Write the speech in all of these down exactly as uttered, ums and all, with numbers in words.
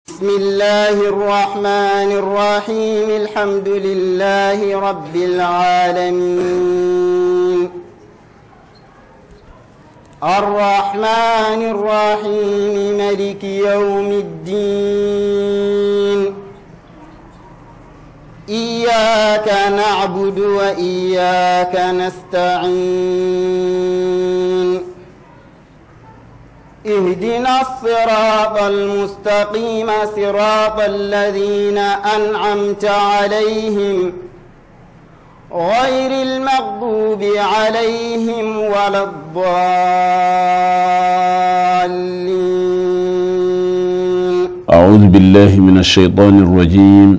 بسم الله الرحمن الرحيم. الحمد لله رب العالمين. الرحمن الرحيم. ملك يوم الدين. إياك نعبد وإياك نستعين. اهدنا الصراط المستقيم، صراط الذين أنعمت عليهم، غير المغضوب عليهم ولا الضالين. أعوذ بالله من الشيطان الرجيم.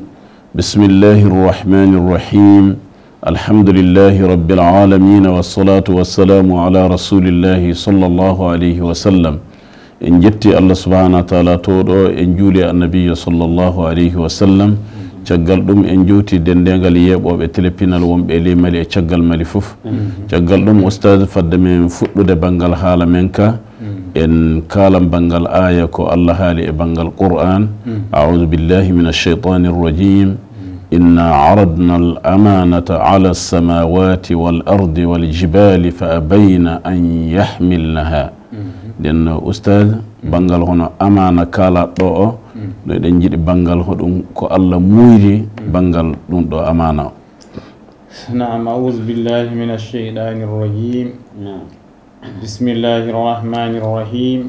بسم الله الرحمن الرحيم. الحمد لله رب العالمين، والصلاة والسلام على رسول الله صلى الله عليه وسلم. En jetti Allah subhanahu wa ta'ala towɗo, en juuli e Annabiijo sallallahu alayhi wa sallam. Caggal ɗum, en jowti denndaangal yeeɓooɓe tele pinal wonɓe e ley Mali e caggal Mali fof. Caggal ɗum, Ustaaz, fadde men fuɗɗude banngal haala men ka, en kaalan banngal aaya ko Allah haali e banngal Qur'aan. أعوذ بالله من الشيطان الرجيم. إنا عرضنا الأمانة على السماوات والأرض والجبال فأبين أن يحملنها. Nden no, Ustaaz, banngal hono amaana kaalaɗo o, no eɗen njiɗi banngal hoɗum ko Allah muuyri banngal ɗum ɗo amaana o. نعم، أعوذ بالله من الشيطان الرجيم. نعم. بسم الله الرحمن الرحيم.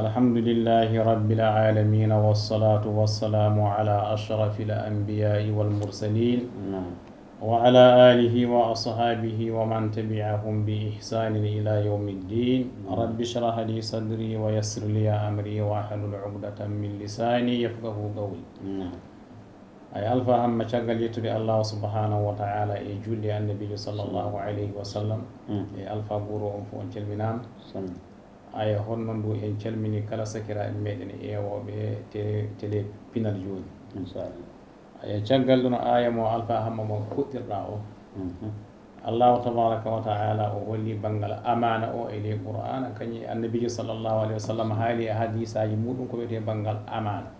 الحمد لله رب العالمين، والصلاة والسلام على أشرف الأنبياء والمرسلين، نعم. وعلى آله وأصحابه ومن تبعهم بإحسان إلى يوم الدين. نعم. رب اشرح لي صدري ويسر لي أمري واحلل عقدة من لساني يفقهوا قولي. نعم. Ay Alfa Hamma, caggal yettude Allahu subhanahu wa ta'ala e julde Annabiijo sallallahu alayhi wa sallam, e Alfa Guro on fof on calminaama. Ay honno ndu en calmini kala sakiraaɓe meɗen e ƴeewooɓe tele, tele pinal jooni. Inchallah. Ay caggal ɗum aaya mo Alfa Hamma mo fuɗɗirɗaa o. Allahu tabaraka wa ta'ala o holli banngal amaana o e ley Qur'aana, kañum e Annabiijo sallallahu alayhi wa sallam haali e hadiisaaji muɗum ko wi'etee banngal amaana.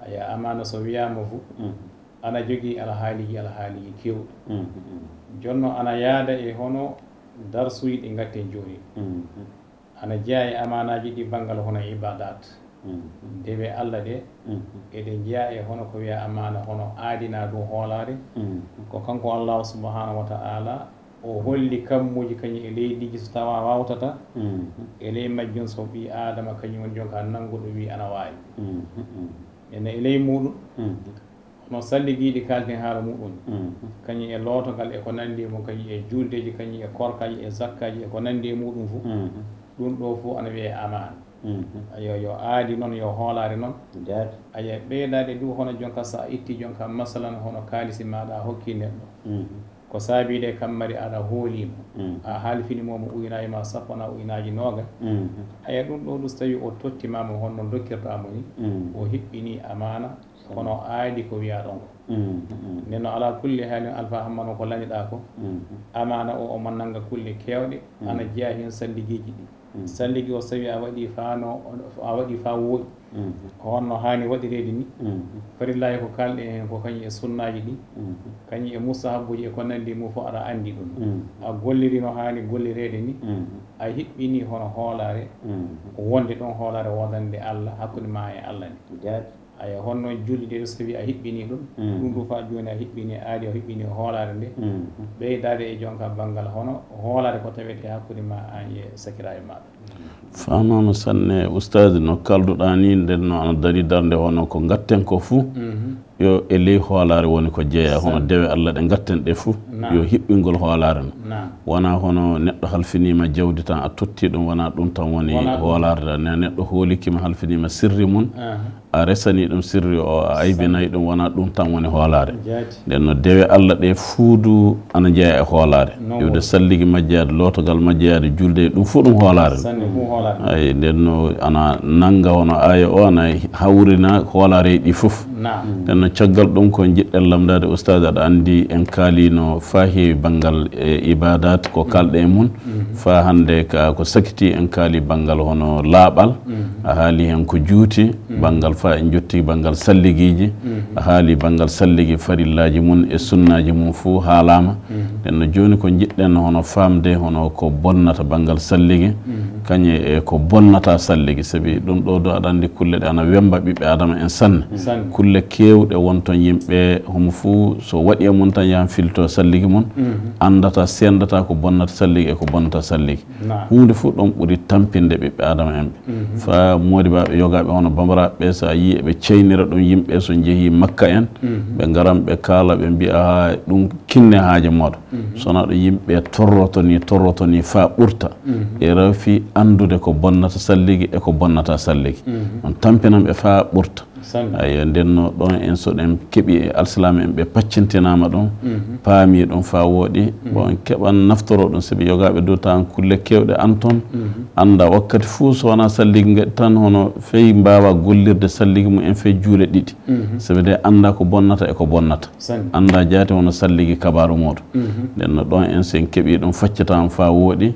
Aya amaana so wiyaama fu, ana jogii alhaaliiji, alhaaliiji keewɗi. Jonno ana yaada e hono darsuuji ɗi ngatten jooni. Ana jeyaa e amaanaaji ɗi banngal hono ibaadaat. Dewe Alla ɗe, eɗe jeyaa e hono ko wiyaa amaana hono aadinaa ɗum hoolaare. Ko kanko Allaahu subhaanahu wa ta'aala o holli kammuuji kañum e leydiiji so tawaa waawtata. E ley majjum so ɓii Aadama kañum woni jonka nannguɗo wii ana waawi. Ene e ley muuɗum. Hono salligiiɗi kaalten haala muɗum, kañum e lootogal e ko nanndi e mum, kañum e juldeeji, kañum e korkaaji, e zakkaaji, e ko nanndi e muɗum fof, ɗum ɗoo fof ana wiyee amaana. Ayo, yo aadi noon, yo hoolaare noon. Ayo, ɓeydaade du hono jonka, so a itti jonka, masalan, hono kaalisi maaɗa a hokki neɗɗo, ko saabii de kammari aɗa hoolii mo, a halfini mo, mo ujunaaji ma sappo na ujunaaji nooga. Ayo, ɗum ɗoo du so tawii o totti ma mo honno dokkirɗaa mo ni, o hiɓɓinii amaana. Kono aadi ko wiyaa ɗon ko. Nden no, alaa kulli haalin, Alfa Hamma, no ko landiɗaa ko, amaana o, omo nannga kulle keewɗe, ana jeyaa heen salligiiji ɗi. Salligi o, so tawii a waɗii faa no, a waɗii faa wooɗi, ko honno haani waɗireede ni. Farillaaji ko kaalɗen heen ko, kañum e sunnaaji ɗi, kañum e mustahabbuuji e ko nanndi mum fof, aɗa anndi ɗum. A golliri no haani gollireede ni, a hiɓɓinii hono hoolaare, wonde ɗon hoolaare woodande Alla, hakkunde ma e Alla ni. Ayo, honno julde de, so tawii a hiɓɓinii ɗum, ɗum du faa jooni a hiɓɓinii aadi, a hiɓɓinii hoolaare nde, ɓeydaade e jonka banngal hono hoolaare ko tawetee hakkunde ma an e sakiraaɓe maaɗa. Faamaama sanne, Ustaaz, no kaalduɗaa ni, nden no ana darii darnde hono ko ngatten ko fuu, yo e ley hoolaare woni ko jeyaa, hono dewe Alla ɗe ngatten ɗe fuu, yo hiɓɓingol hoolaare no. Wonaa hono neɗɗo halfiniima jawdi tan a tottii ɗum, wonaa ɗum tan woni hoolaare. Ne neɗɗo hoolikiima, halfiniima sirri mum, a resanii ɗum sirri o, a aybinay ɗum, wonaa ɗum tan woni hoolaare. Nden no dewe Alla ɗe fuu du ana jeyaa e hoolaare. Iwde salligi majje yaade, lootogal majje yaade, julde, ɗum fuu ɗum hoolaare. Ay, nden no ana nannga hono aaya o ana hawrina hoolaareeji ɗi fof. Nden no caggal ɗum ko njiɗɗen lamndaade, Ustaaz, aɗa anndi en kaaliino Faa heewi banngal e ibaadaat ko kalɗe e mun, faa hannde ka ko sakiti en kaali banngal hono laaɓal, a haali hen ko juuti, banngal faa en jotti banngal salligiiji, a haali banngal salligi farillaaji mun e sunnaaji mun fuu haalaama. Nden no jooni ko njiɗɗen hono faamde hono ko bonnata banngal salligi, kañe e ko bonnata salligi, sabi ɗum ɗoo do aɗa anndi kulle ɗe ana wemba ɓiɓɓe Aadama en sanne. Kulle keewɗe won ton yimɓe homo fuu so waɗi e mun tan yahan filto salligi mun, anndata, senndata ko bonnata salligi e ko bonnata salligi. Huunde fuu ɗon ɓuri tampinde ɓiɓɓe Aadama en ɓe. Faa moodibaaɓe yogaaɓe hono bambaraaɓe ɓe, so a yii eɓe ceynira ɗum yimɓe, so njehii Makka en, ɓe ngaran ɓe kaala, ɓe mbi'a, "Haa ɗum kinne haaje mooɗon." So wanaa ɗum yimɓe torroto nii, torroto nii faa ɓurta. E rafi anndude ko bonnata salligi e ko bonnata salligi. On tampinan ɓe faa ɓurta. Ayyo, nden no ɗon en so ɗen keɓi e alsilaama en ɓe paccintinaama ɗum, paami ɗum faa wooɗi, bon, en keɓan naftoro ɗum, sabi yogaaɓe dow tawan kulle keewɗe an ton, annda wakkati fuu so wanaa salligi ngaɗi tan, hono fey mbaawa gollirde salligi mum en fey juuɗe ɗiɗi. Sabi nde annda ko bonnata e ko bonnata. Annda jaati hono salligi kabaaru muuɗum. Nden no ɗon en so en keɓi ɗum faccitaama faa wooɗi,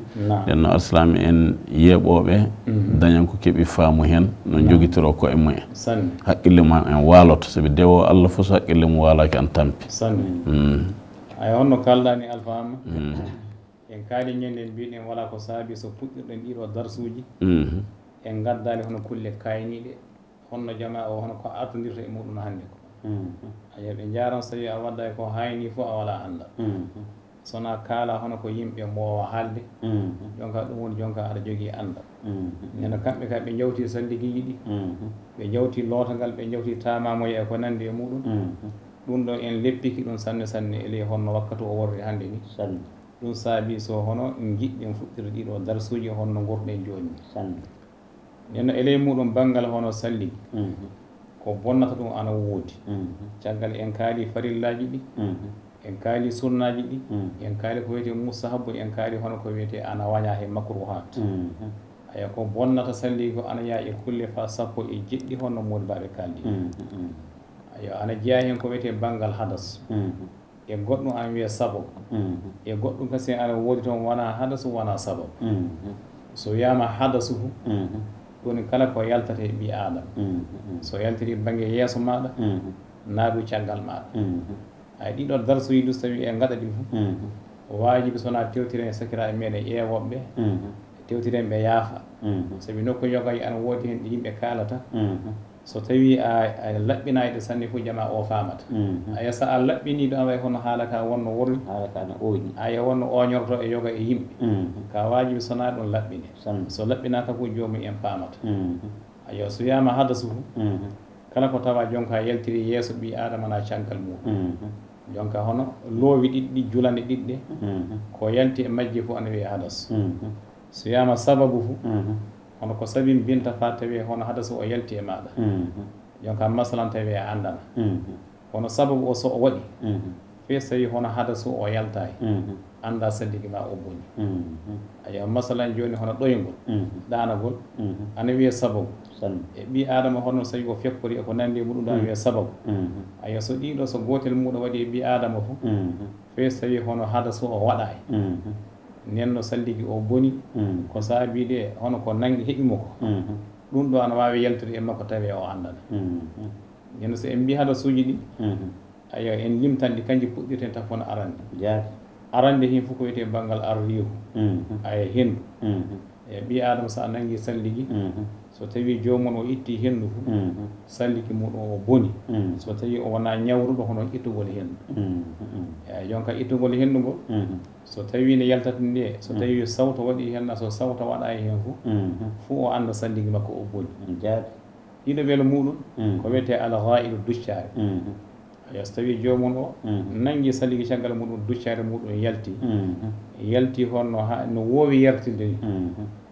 nden no alsilaama en yeeɓooɓe dañan ko keɓi faamu hen, no njogitiroo ko'e mum en. Haqqille mum en waaloto, sabi dewo Alla fof so haqqille mum waalaaki ana tampi. Ay honno kalɗani Alfa Amma? En kaali ñande mbiɗen wala ko saabi so puɗɗirɗen ɗiɗo darsuuji, en ngaddaali hono kulle kayniiɗe, honno jamaa o, hono ko artondirta e muɗum hannde ko. Ayo, ɓe njaaran so tawi a wadday ko hayni fof a wala anndal. So na kaala hono ko yimɓe mboowa haalde, jonka ɗum woni jonka aɗa jogii anndal. Nena kamɓe ka ɓe njawti salligiiji ɗi, ɓe njawti lootagal, ɓe njawti taamaamoya e ko nanndi e muɗum. Ɗum ɗo en leppiki ɗum sanne sanne e ley honno wakkatu o worri hannde ni. Ɗum saabi so hono njiɗɗen fuɗɗirde ɗiɗo darsuuji honno ngorɗen jooni. Nden no e ley muɗum banngal hono salligi, ko bonnata ɗum ana woodi. Caggal en kaali farillaaji ɗi, en kaali sunnaaji ɗi, en kaali ko wiyetee mustahabbu, en kaali hono ko wiyetee ana wañaa he makruhaat. Ayo, ko bonnata salligi ko ana yaha e kulle faa sappo e jeɗɗi honno moodi baaɓe kaaldi. Ayo, ana jeyaa hen ko wiyetee banngal hadas. E goɗɗum ana wiyee sababu. E goɗɗum kasi ana woodi toon wonaa hadasu, wonaa sababu. So wiyaama hadasu fu, ɗum woni kala ko yaltata e ɓii Aadama. So yaltiri bannge yeeso maaɗa, naa du caggal maaɗa. Ay ɗiɗo darsuuji du so tawi e ngaɗa ɗi fu, waajibi so naa tewtiren e sakiraaɓe meɗen ƴeewooɓe ɓe, tewtiren ɓe yaafa. Sabi nokku yoga ana woodi hen ɗi yimɓe kaalata. So tawii a, a laɓɓinaay ɗe sanne fof, jamaa o faamata. Aya, so a laɓɓinii ɗo, a way hono haala ka wonno worri. Haala ka no ooñi. Aya, wonno ooñorto e yoga e yimɓe. Ka waajibi so naa ɗum laɓɓinee. So laɓɓinaaka fof, joomum en faamata. Ayo, so wiyaama hadasu fof, kala ko tawa jonka yaltiri yeeso ɓii Aadama na caggal muɗum. Jonka hono loowi ɗiɗɗi, julande ɗiɗɗe, ko yalti e majje fof ana wiyee hadas. So wiyaama sababu fu, hono ko sabinbinta faa tawee hono hadasu o yalti e maaɗa. Jonka masalan tawee a anndana. Kono sababu o so o waɗi, fee so tawii hono hadasu o yaltaay, anndaa salligi maa o boni. Ayo, masalan jooni hono ɗoyngol, ɗaanagol, ana wiyee sababu. E ɓii Aadama hono so tawii o fekkori e ko nanndi e muɗum, ɗum ana wiyee sababu. Ayo, so ɗiɗo, so gootel muɗum waɗi e ɓii Aadama fu, fee so tawii hono hadasu o waɗaay, nden no salligi o boni, ko saabii de hono ko nangi heɓi mo ko. Ɗum ɗo ana waawi yaltude e makko tawee o anndana. Nden so en mbii hadasuuji ɗi, ayo, en limtan ɗi, kanji puɗɗirten tafon arande. Arande hin fof ko wiyetee banngal arriihu, ayo, henndu. E ɓii Aadama so a nangi salligi, so tawii joomum o itti henndu fu, salligi muɗum o boni. So tawii o wonaa ñawruɗo hono ittugol henndu. Eyi, jonka ittugol henndu ngol, so tawii ne yaltata nde, so tawii sawto waɗii hen, na so sawto waɗaay hen fu, fu o annda salligi makko o boni. Ɗiɗo welo muɗum, ko wiyetee al-ghaa'idu, duccaare. Ayo, so tawii joomum o nangi salligi caggal muɗum, duccaare muɗum yalti. Yalti honno ha, no woowi yartirde ni.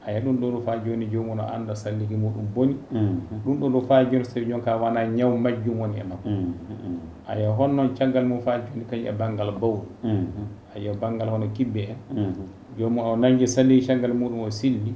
Ayo, ɗum ɗo ɗo faa jooni joomum no annda salligi muɗum boni. Ɗum ɗo ɗo faa jooni so tawii jonka wonaa ñaw majjum woni e makko. Ayo, honno caggal mum faa jooni kañum e banngal bawɗi. Ayo, banngal hono kibbe en. Joomum o nangi salligi caggal muɗum o silli.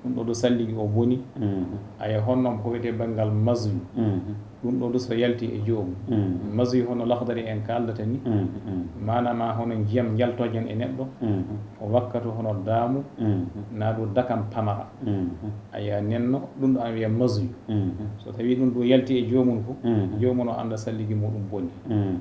Ɗun ɗoo du salligi o boni. Mhm. Aya, honno ko wiyetee banngal mazuyu. Mhm. Ɗun ɗoo du so yalti e joomum. Mhm. Mazuyu hono Laxdari en kaaldata ni. Mhm, mhm. Maanama hono njiyam njaltoojan e neɗɗo. Mhm. O wakkatu hono daamu. Mhm. Naa du dakam pamara. Mhm. Aya, nenno, ɗun ɗoo ana wiyee mazuyu. Mhm. So tawii ɗun ɗoo yalti e joomum fu, mhm, joomum on annda salligi muɗum boni. Mhm.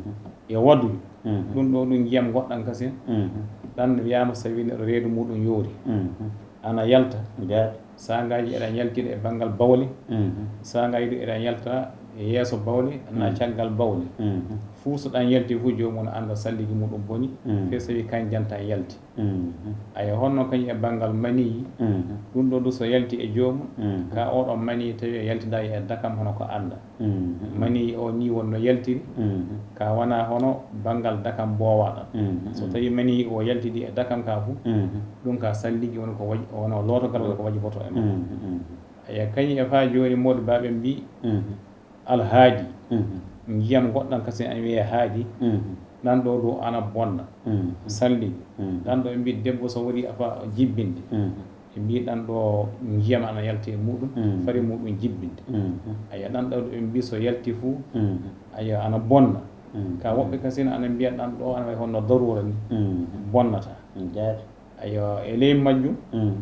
E waduyu. Mhm. Ɗun ɗoo ɗun njiyam ngoɗɗan kasin. Mhm. Ɗan wiyaama so tawii neɗɗo reedu muɗum yoori. Mhm. Ana yalta. Jaati. Saangaaji eɗan yaltira e banngal bawle. Mhm. Saangaaji du eɗan yalta e yeeso bawle, naa, mhm, caggal bawle. Mhm. Fuu so ɗan yalti fuu, joomum on annda salligi muɗum boni, mhm, fii so tawii kanjan tan yalti. Mhm. Aya, honno kañum e banngal maniyi, mhm, ɗun ɗoo du so yalti e joomum, mhm, ka oo ɗon maniyi tawi o yaltindaali e dakam hono ko annda. Mhm. Maniyi o nii wonno yaltiri, mhm, ka wanaa hono banngal dakam boowaɗan. Mhm. So tawii maniyi o yaltidi e dakam ka fu, mhm, ɗun ka salligi woni ko waji-, wano lootogal woni ko wajiboto e makko. Mhm, mhm. Aya, kañum e faa jooni moodi baaɓe mbii, mhm, alhaadi, mhm, njiyam ngoɗɗan kasin ana wiyee haadi, mhm, ɗan ɗoo du ana bonna. Mhm. Salligi. Mhm. Ɗan ɗoo ɓe mbii debbo so waɗii afaa jibbinde. Mhm. Ɓe mbii ɗan ɗoo njiyam ana yalti e muɗum, mm, fari muɗum jibbinde. Mm. Aya, ɗan ɗoo ɓe mbii so yalti fuu, mm, aya, ana bonna. Mm. Ka woɓɓe kasin ana mbiya ɗan ɗoo ana way honno daruura ni, mm, bonnata. Mm, jaati. Aya, e ley majjum, mm,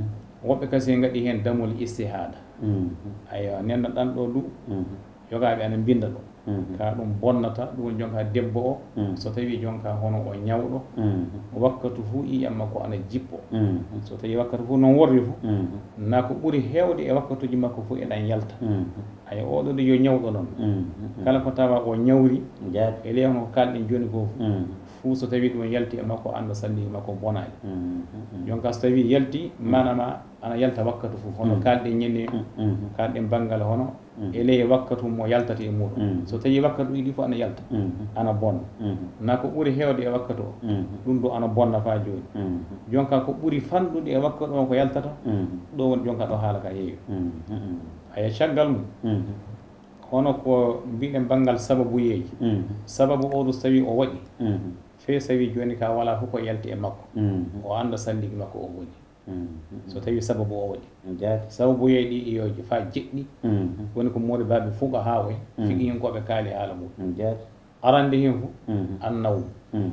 woɓɓe kasin ngaɗi hen damol istihaada. Mm. Aya, nenno ɗan ɗoo du, mm, yogaaɓe ana mbinda ɗoo. Mhm. Ka ɗum bonnata, ɗum woni jonka debbo o, mhm, so tawi jonka hono o ñawɗo, mhm, wakkatu fu ƴiiƴam makko ana jippo. Mhm. So tawi wakkatu fu non worri fu, mhm, na ko ɓuri heewde e wakkatuji makko fu eɗan yalta. Mhm. Aya, oɗo de yo ñawɗo non. Mhm. Kala ko tawa o ñawri, jaati, e ley hono ko kalɗen jooni ko fu, mhm, fu so tawi ɗum yalti e makko, annda salli makko bonaali. Mhm. Jonka so tawi yalti, mhm, manama ana yalta wakkatu fu, hono, mhm, kalɗen ñande, mhm, kalɗen banngal hono, mhm, e ley wakkatu mo yaltata e muɗum. Mhm. So tawi wakkatu ɗiɗi fof ana yalta, mhm, ana bonna. Mhm. Na ko ɓuri heewde e wakkatu o, mhm, ɗum ɗo ana bonna faa jooni. Mhm. Jonka ko ɓuri fanɗude e wakkatu o ko yaltata, mhm, ɗo woni jonka ɗo haala ka heewi. Mhm. Aya caggal mum, mhm, hono ko mbiɗen banngal sababuyeeji. Mhm. Sababu o ɗo so tawi o waɗi, mhm, fee so tawi jooni ka walaa fof ko yalti e makko. Mhm. O annda salligi makko o woni. Mhm. So tawi sababu o waɗi. Jaati. Sababu yeeɗi iyoji faa jeɗɗi. Mhm. Woni ko moodi baaɓe fuqahaa en, mhm, fiqihinkooɓe kaali haala mum. Jaati. Arande hen fu, mhm, annawmu. Mhm.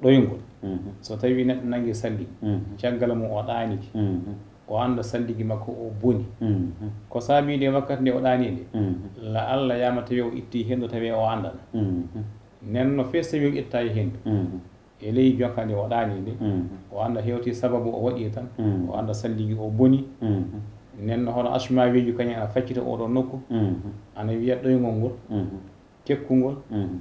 Ɗoyngol. Mhm. So tawi neɗɗo nangi salli, mhm, caggal mum o ɗaanike. Mhm. O annda salligi makko o boni. Mhm. Ko saabii nde wakkati nde o ɗaani nde? Mhm. La Allah yaama tawi o itti hendu tawi o andana. Mhm. Nenno fes tawi o ittayi hendu. Mhm. E ley jonka nde o ɗaani nde, mhm, o annda hewti sababu o waɗi tan, mhm, o annda salligi o boni. Mhm. Nden no hono Ashmawiiju kañum ana faccita oo ɗoo nokku, mhm, ana wiya ɗoyngol ngol, mhm, tekkungol, mhm,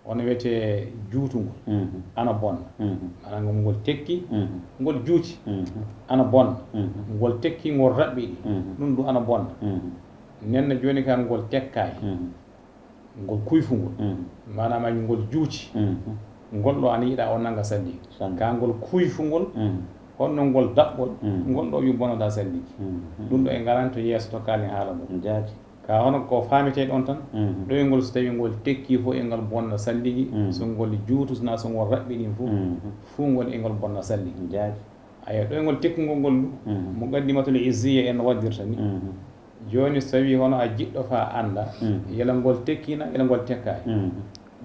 wano wiyetee juutungol, mhm, ana bonna. Mhm. Maanaam ngol, ngol tekki, mhm, ngol juuti, mhm, ana bonna. Mhm. Ngol tekki, ngol raɓɓiɗi, mhm, ɗum du ana bonna. Mhm. Nden no jooni ka ngol tekkaay. Mhm. Ngol kuyfungol, mhm, maanaam ngol juuti, mhm, ngol ɗo ana yiɗa o nanga salligi. Salligi. Ka ngol kuyfungol, mhm, honno ngol daɓɓol, mhm, ngol ɗo yu bonata salligi. Mhm. Ɗum ɗo e ngaran to yeeso to kaalen haala mum. Jaati. Ka hono ko faametee ɗon tan, mhm, ɗoyngol so tawi ngol tekki fof e ngol bonna salligi, mhm, so ngol juutu, so na so ngol raɓɓiɗin fof, mhm, fuu ngol e ngol bonna salligi. Jaati. Ayo, ɗoyngol tekkungol ngol du, mhm, Muqaddimatul Izziya en no waddirta ni. Mhm. Jooni, so tawii hono a jiɗɗo faa annda, mhm, yala ngol tekki na, yala ngol tekkaay. Mhm.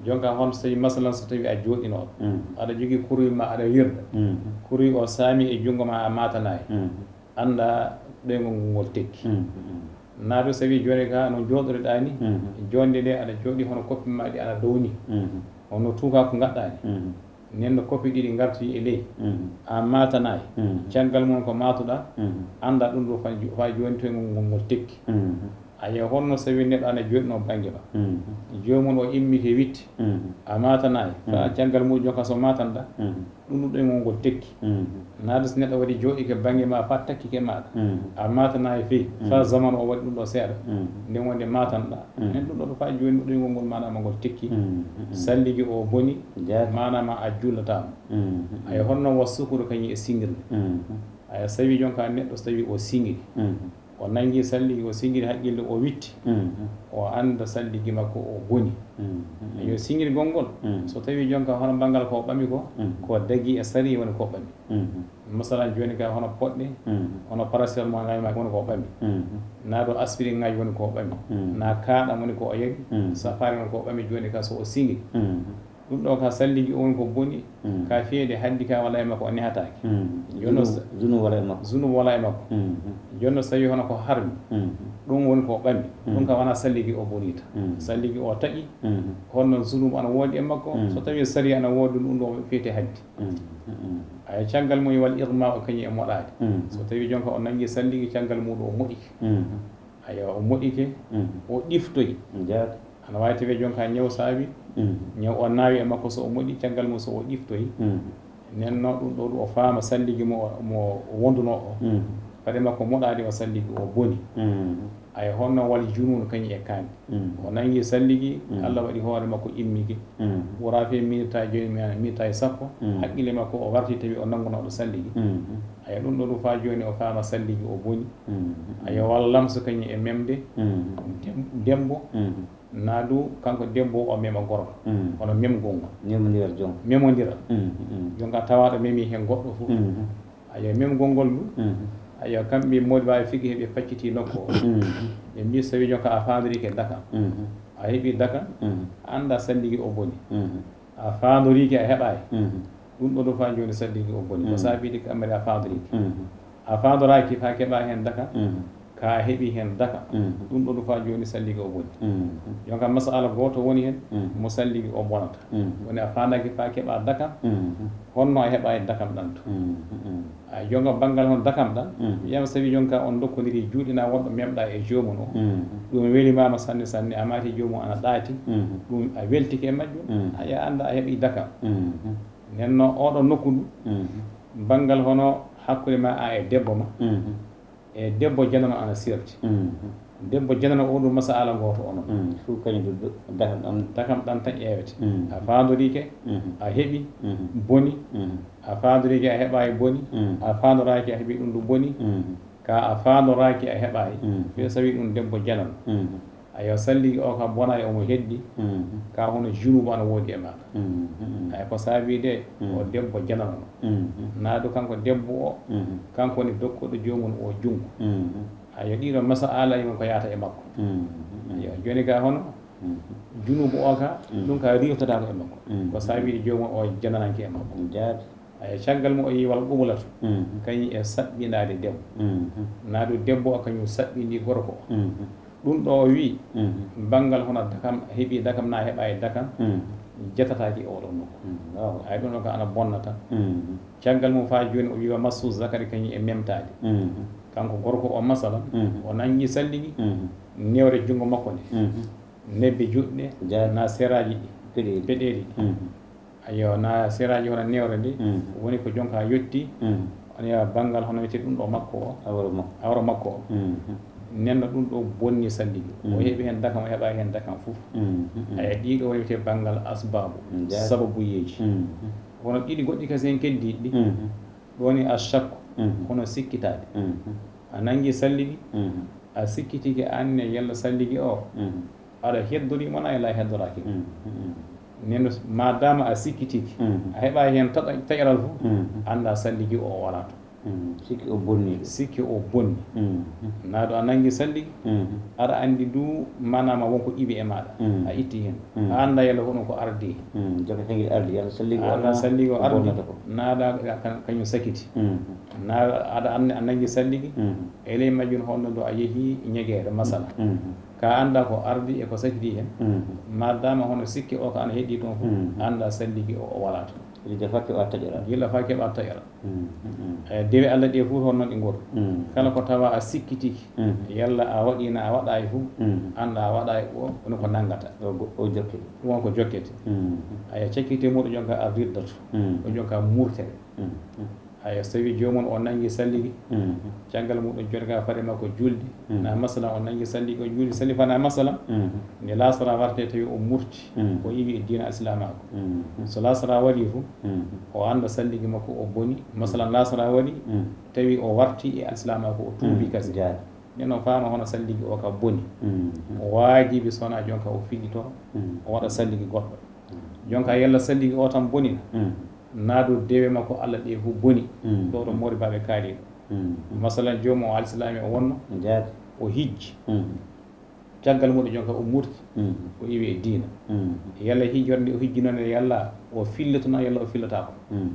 Jonka hono so tawii, masalan, so tawii a jooɗinooɗo, mhm, aɗa jogii kuruy ma, aɗa wirda. Mhm. Kuruy o saami e junngo ma, a maatanaay. Mhm. Annda ɗoyngol ngol ngol tekki. Mhm. Naa du so tawii jooni ka no jooɗoriɗaa ni, mhm, joonde nde aɗa jooɗii hono koppi ma ɗi ana dow ni. Mhm. Hono tuuka ko ngaɗɗaa ni. Mhm. Nden no koppi ɗiɗi ngartoyi e ley, mhm, a maatanaay. Mhm. Caggal mum ko maatuɗaa, mhm, annda ɗum ɗo faa, faa jooni to ngol, ngol, ngol tekki. Mhm. Ayo, honno so tawii neɗɗo ana jooɗinoo bannge ma? Mhm. Joomum o immike witti, mhm, a maatanaay. Faa, mhm, caggal mum jonka so maatanɗaa, mhm, ɗum ɗo ɗoyngol ngol tekki. Mhm. Naa du so neɗɗo waɗi jooɗike bannge ma faa takkike maaɗa. Mhm. A maatanaay fii, mhm, faa zamanu o waɗi ɗum ɗo seeɗa. Mhm. Nden wonde maatanɗaa. Mhm. Nden ɗum ɗo faa jooni ɗoyngol ngol maanaam ngol tekki. Mhm. Salligi o boni, jaati, maanaam a juulataama. Mhm. Ayo, honno wa sukuru kañum e singirde. Mhm. Ayo, so tawii jonka neɗɗo so tawii o singiri. Mhm. O nangi salligi, o singiri haqqille, o witti, o annda salligi makko o boni. Yo singirgol ngol, so tawii jonka hono banngal ko o ɓami ko, ko dagii e sariya woni ko o ɓami. Masalan, jooni ka hono poɗɗe, hono paracétamol ŋaaji maa woni ko o ɓami. Naa ɗo aspirine ŋaaji woni ko o ɓami. Naa kaaɗam woni ko o yari, safaari woni ko o ɓami jooni ka so o singiri. Ɗum ɗoo ka salligi o woni ko boni, ka feede haddi ka wala e makko, o nehataake. Jonno Zunu-, sa-, zunu wala e makko. Zunu wala e makko. Jonno so tawii hono ko harmi, ɗum woni ko ɓami. Ɗum ka wona salligi o bonita. Salligi o taƴi, honno zunu ana woodi e makko, so tawii sariya ana woodi ɗum ɗoo feete haddi. Aya caggal mum wal igma o kañum e moɗaade. So tawii jonka o nangi salligi caggal mum o moɗike. Aya o moɗike, o ɗiftoyi. Jaati. Ana waawi tawee jonka ñaw saabi, ñaw o naawi e makko so o moɗi, caggal mum so o ɗiftoyi. Nden non ɗum ɗoo ɗum o faama salligi mo, mo wondunoo o. Fade makko moɗaade o salligi o boni. Aya honno wal junun kañum e kaani. O nangi salligi, Allah waɗi hoore makko immike. Ɓuraa fee minita jooni, mi-, minita e sappo, haqqille makko o warti tawi o nangunooɗo salligi. Aya ɗum ɗoo ɗum faa jooni o faama salligi o boni. Aya wal lamsu kañum e memde, dem-, dembo. Naa du kanko debbo o mema gorko. Kono memgol ngol. Memondiral jon. Memondiral. Jonka tawaaɗo memi hen goɗɗo fof. Ayo memgol ngol du. Ayo kamɓe modi waawi figi heɓe pacciti nokku o. Ɓe mbi so tawi jonka a faandorike dakam. A heɓi dakam. A annda salligi o boni. A faandorike a heɓaay. Ɗum ɗo du faa jooni salligi o boni. Ko saabi ɗi kamɓe a faandorike. A faandoraaki faa keɓa heen dakam. Ka a heɓi heen dakam. Ɗum ɗo du faa jooni salligi o boni. Jonka masala gooto woni heen mo salligi o bonata. Woni a faandaaki faa keɓa dakam. Honno a heɓa e dakam ɗan to? A jonka banngal hon dakam ɗan. Wiyama sabi jonka on dokkodiri juuɗe na wonɗo memɗa e joomum o. Ɗum weli mama sanne sanne, a maati joomum ana ɗaati. Ɗum a weltike e majjum. A ya annda a heɓi dakam. Nden non oɗo nokku ndu, banngal hono hakkunde ma a e debbo ma, e debbo janano ana sirti. Debbo janano o ɗum masala gooto onon. Fof kañum du-, du-, dakam ɗam. Dakam ɗam tan ƴeewete. A faandorike, a heɓi, boni. A faandorike a heɓaay boni. A faandoraaki a heɓi ɗum du boni. Ka a faandoraaki a heɓaay. Ɓe sawi ɗum debbo janano. Ayo salligi o ka bonay omo heddi. Ka hono junubu ana woodi e maɗa. Ay ko saabi de o debbo janano. Naa du kanko debbo o, kanko woni dokkuɗo joomum o jungo. Ayo ɗiɗo masala yimon ko yaata e makko. Ayo jooni ka hono junubu o ka, ɗum ka riiwtotaako e makko. Ko saabi joomum o janananke e makko. Jaati. Aya caggal mum o yi wal qublatu. Kañum e saɓɓinaade debbo. Naa du debbo o kañum saɓɓindi gorko o. Ɗum ɗo o wi'i, banngal hono dakam, heɓi dakam naa heɓaay dakam, jatataake e oɗo nokku. Ay ɗum ɗo ka ana bonnata. Caggal mum faa jooni o wi'i wa massu zakari kañum e memtaade. Kanko gorko o masalan, o nangi salligi, newre junngo makko nde. Nebbi juɗɗe, naa seraaji ɗi. Peɗeeli. Peɗeeli ɗi. Ayo, na seraaji hono newre nde, woni ko jonka yotti, on ya banngal hono wiyete ɗum ɗo makko o, awra makko. Awra makko o. Nenno ɗum ɗo bonni salligi. O heɓi heen dakam, o heɓaay heen dakam fof. Aya, ɗiɗo woni wiyete banngal asbaabu, sababuyeeji. Wono ɗiɗi goɗɗi kasi heen keddiiɗi ɗi. Ɗum woni ashakku, hono sikkitaade. A nanngi salligi, a sikkitike aan ne yalla salligi o, aɗa heddori mo na yalla a heddoraaki mo. Nen maadaama a sikkitike, a heɓaay heen taƴ-, taƴoral fof, annda salligi o o alaa toon. Sikki o bonni. Sikki o bonni. Naa ɗo a nanngi salligi, aɗa anndi du maanaama won ko iwi e maaɗa, a itti heen. A annda yalla hono ko ardi. Jokkete ngel ardi, yalla salligi o alaa, salligi o ko ardi, bonnata ko. Naa ɗa ka-, kañum sakiti. Naa aɗa anndi a nanngi salligi, e ley majjum honno do a yehi ñegeere, masala. Ka annda ko ardi e ko sakiti heen, maadaama hono sikki o ko ana heddii toon fof, annda salligi o, o walaa toon. Gila faa keɓa taƴoral. Gila faa keɓa taƴoral. E dewe Allah ɗe fof toon noon ɗi ngoni. Kala ko tawa a sikkitiki, yalla a waɗii na a waɗaay fof, annda a waɗaay o, kono ko nanngata. O go-, o jokke. Ɗum won ko jokkete. Aya cakkite muɗum jonka a riddatu. Ko jonka murtere. Aya so tawi joomum o nanngi salligi, caggal muɗum jonka fade makko julde, na masalan o nanngi salligi o juuli salli fana masalan, nde laasara warte tawi o murti, o iwi e diina alsilaamaaku. So laasara waɗi fof, o annda salligi makko o boni. Masalan laasara waɗi, tawi o warti e alsilaamaaku, o tuubi kasi. Jaati. Nden o faama hono salligi o ka boni. Mhm. O waajibi so wonaa jon ka o fillitoro, mhm, o waɗa salligi goɗɗo. Mhm. Jon ka yalla salligi o tan boni na? Mhm. Naa du dewe makko Alla ɗe fof boni. Mhm. Ɗo ɗo Moori Baaɓe kaali ɗo. Mhm. Masalan, joomum o alsilaami o wonno, jaati, o hijji. Mhm. Caggal muɗum jon ka o murti, mhm, o iwi e diina. Mhm. Yalla hijjorde nde o hijjinoo nde, yalla o fillitono, yalla o fillataako. Mhm.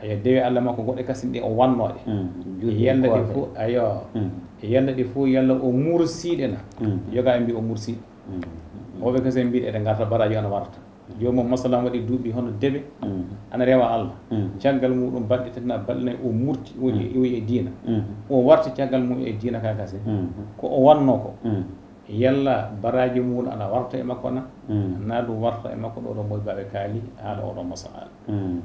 Ayo, dewe Alla makko goɗɗe kasin ɗe o wannoo ɗe. Mm. Juuɗe yalla ɗe koɗe fof, ayo. Mm. Yalla ɗe fof, yalla o mursii ɗe na? Mm. Yoga en mbi o mursii. Mm. Woɓɓe kasin mbi eɗe ngarta, baraaji ana warta. Joomum, masalan, waɗi duuɓi hono debe, mm, ana rewa Alla. Mm. Caggal muɗum balɗe tati na balɗe nayi o murti, o waɗi, mm, o waɗi e diina. Mm. O warti caggal mum e diina ka kasin. Mm. Ko o wannoo ko. Mm. Yalla baraaji mun ana warta e makko na? Mm. Naa ɗum warta e makko ɗo ɗo Moori Baaɓe kaali haala oɗo masala. Mm.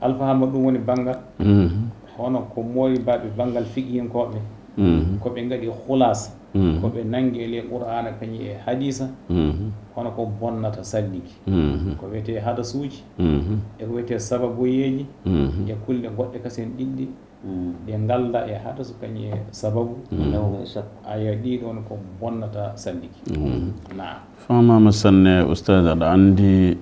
Alfahaama ɗum woni banngal. Mhm. Hono ko Moori Baaɓe banngal fiqihinkooɓe. Mhm. Ko ɓe ngaɗi khulaasa. Mhm. Ko ɓe nangi e ley Qur'aana kañum e hadiisa. Mhm. Hono ko bonnata salligi. Mhm. Ko wiyetee hadasuuji. Mhm. E ko wiyetee sababuyeeji. Mhm. E kulle goɗɗe kasen ɗiɗɗi. Mm. Ɗe ngalda e hadasu kañum e sababu. Mm. Nawmu e sakku. Aya, ɗii ɗoon ko bonnata salligi. Mm. Naam. Faamaama sanne, Ustaaz, aɗa anndi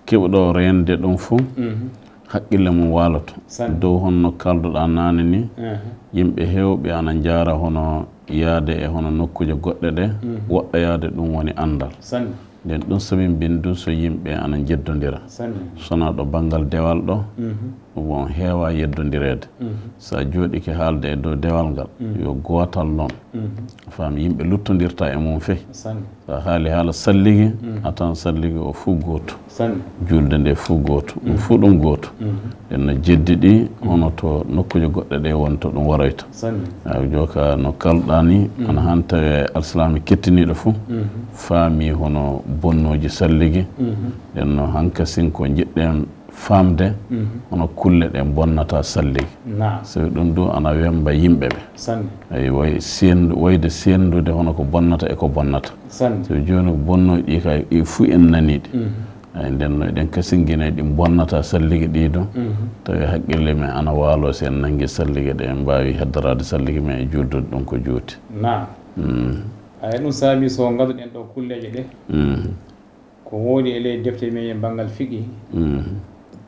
keɓuɗo reende ɗum fof, mhm, haqqille mum waaloto. Sanne. Dow honno kaalduɗaa naane ni, mhm, yimɓe heewɓe ana njaara hono yaade e hono nokkuuje goɗɗe ɗe, mhm, woɗɗoyaade ɗum woni anndal. Sanne. Nden ɗum sabi mbindu so yimɓe ana njeddondira. Sanne. Sonaa ɗo banngal dewal ɗo, mhm, bon, heewaa yeddondireede. Mhm. So a jooɗike haalde e dow dewal ngal, mhm, yo gootal non. Mhm. A faami, yimɓe luttondirta e mum fey. Sanne. So a haali haala salligi, mhm, a tawan salligi o fuu gootu. Sanne. Juulde nde fuu gootu. Ɗum, mhm, fuu ɗum gootu. Mhm. Ɗen no jeddi ɗi, mhm, hono to nokkuuje goɗɗe ɗe woni to ɗum waroyta. Sanne. Aw, jooka no kalɗaa ni, mhm, ana han tawi alsilaami kettiniiɗo fof, mhm, faami hono bonnooji salligi. Mhm. Ɗen no hankasin ko njiɗɗen faamde, mhm, hono kulle ɗe bonnata salligi. Naam. Sabi ɗum du ana wemba yimɓe ɓe. Sanne. Ay, way seendu-, wayde seendude hono ko bonnata e ko bonnata. Sanne. Sabi jooni ko bonnooji ɗi kay, ɗi fuu en nanii ɗi. Mhm. Ay, nden no eɗen kasinginay ɗi bonnata salligi ɗi ɗon. Mhm. Tawi haqqille men ana waaloo si en nangi salligi ɗe, en mbaawi heddoraade salligi men e juuldude ɗum ko juuti. Naam. Mm. Ay, ɗum saabii so ngaduɗen ɗo kulleeje ɗe. Mm. Ko woodi e ley defte men e banngal fiqhi. Mm.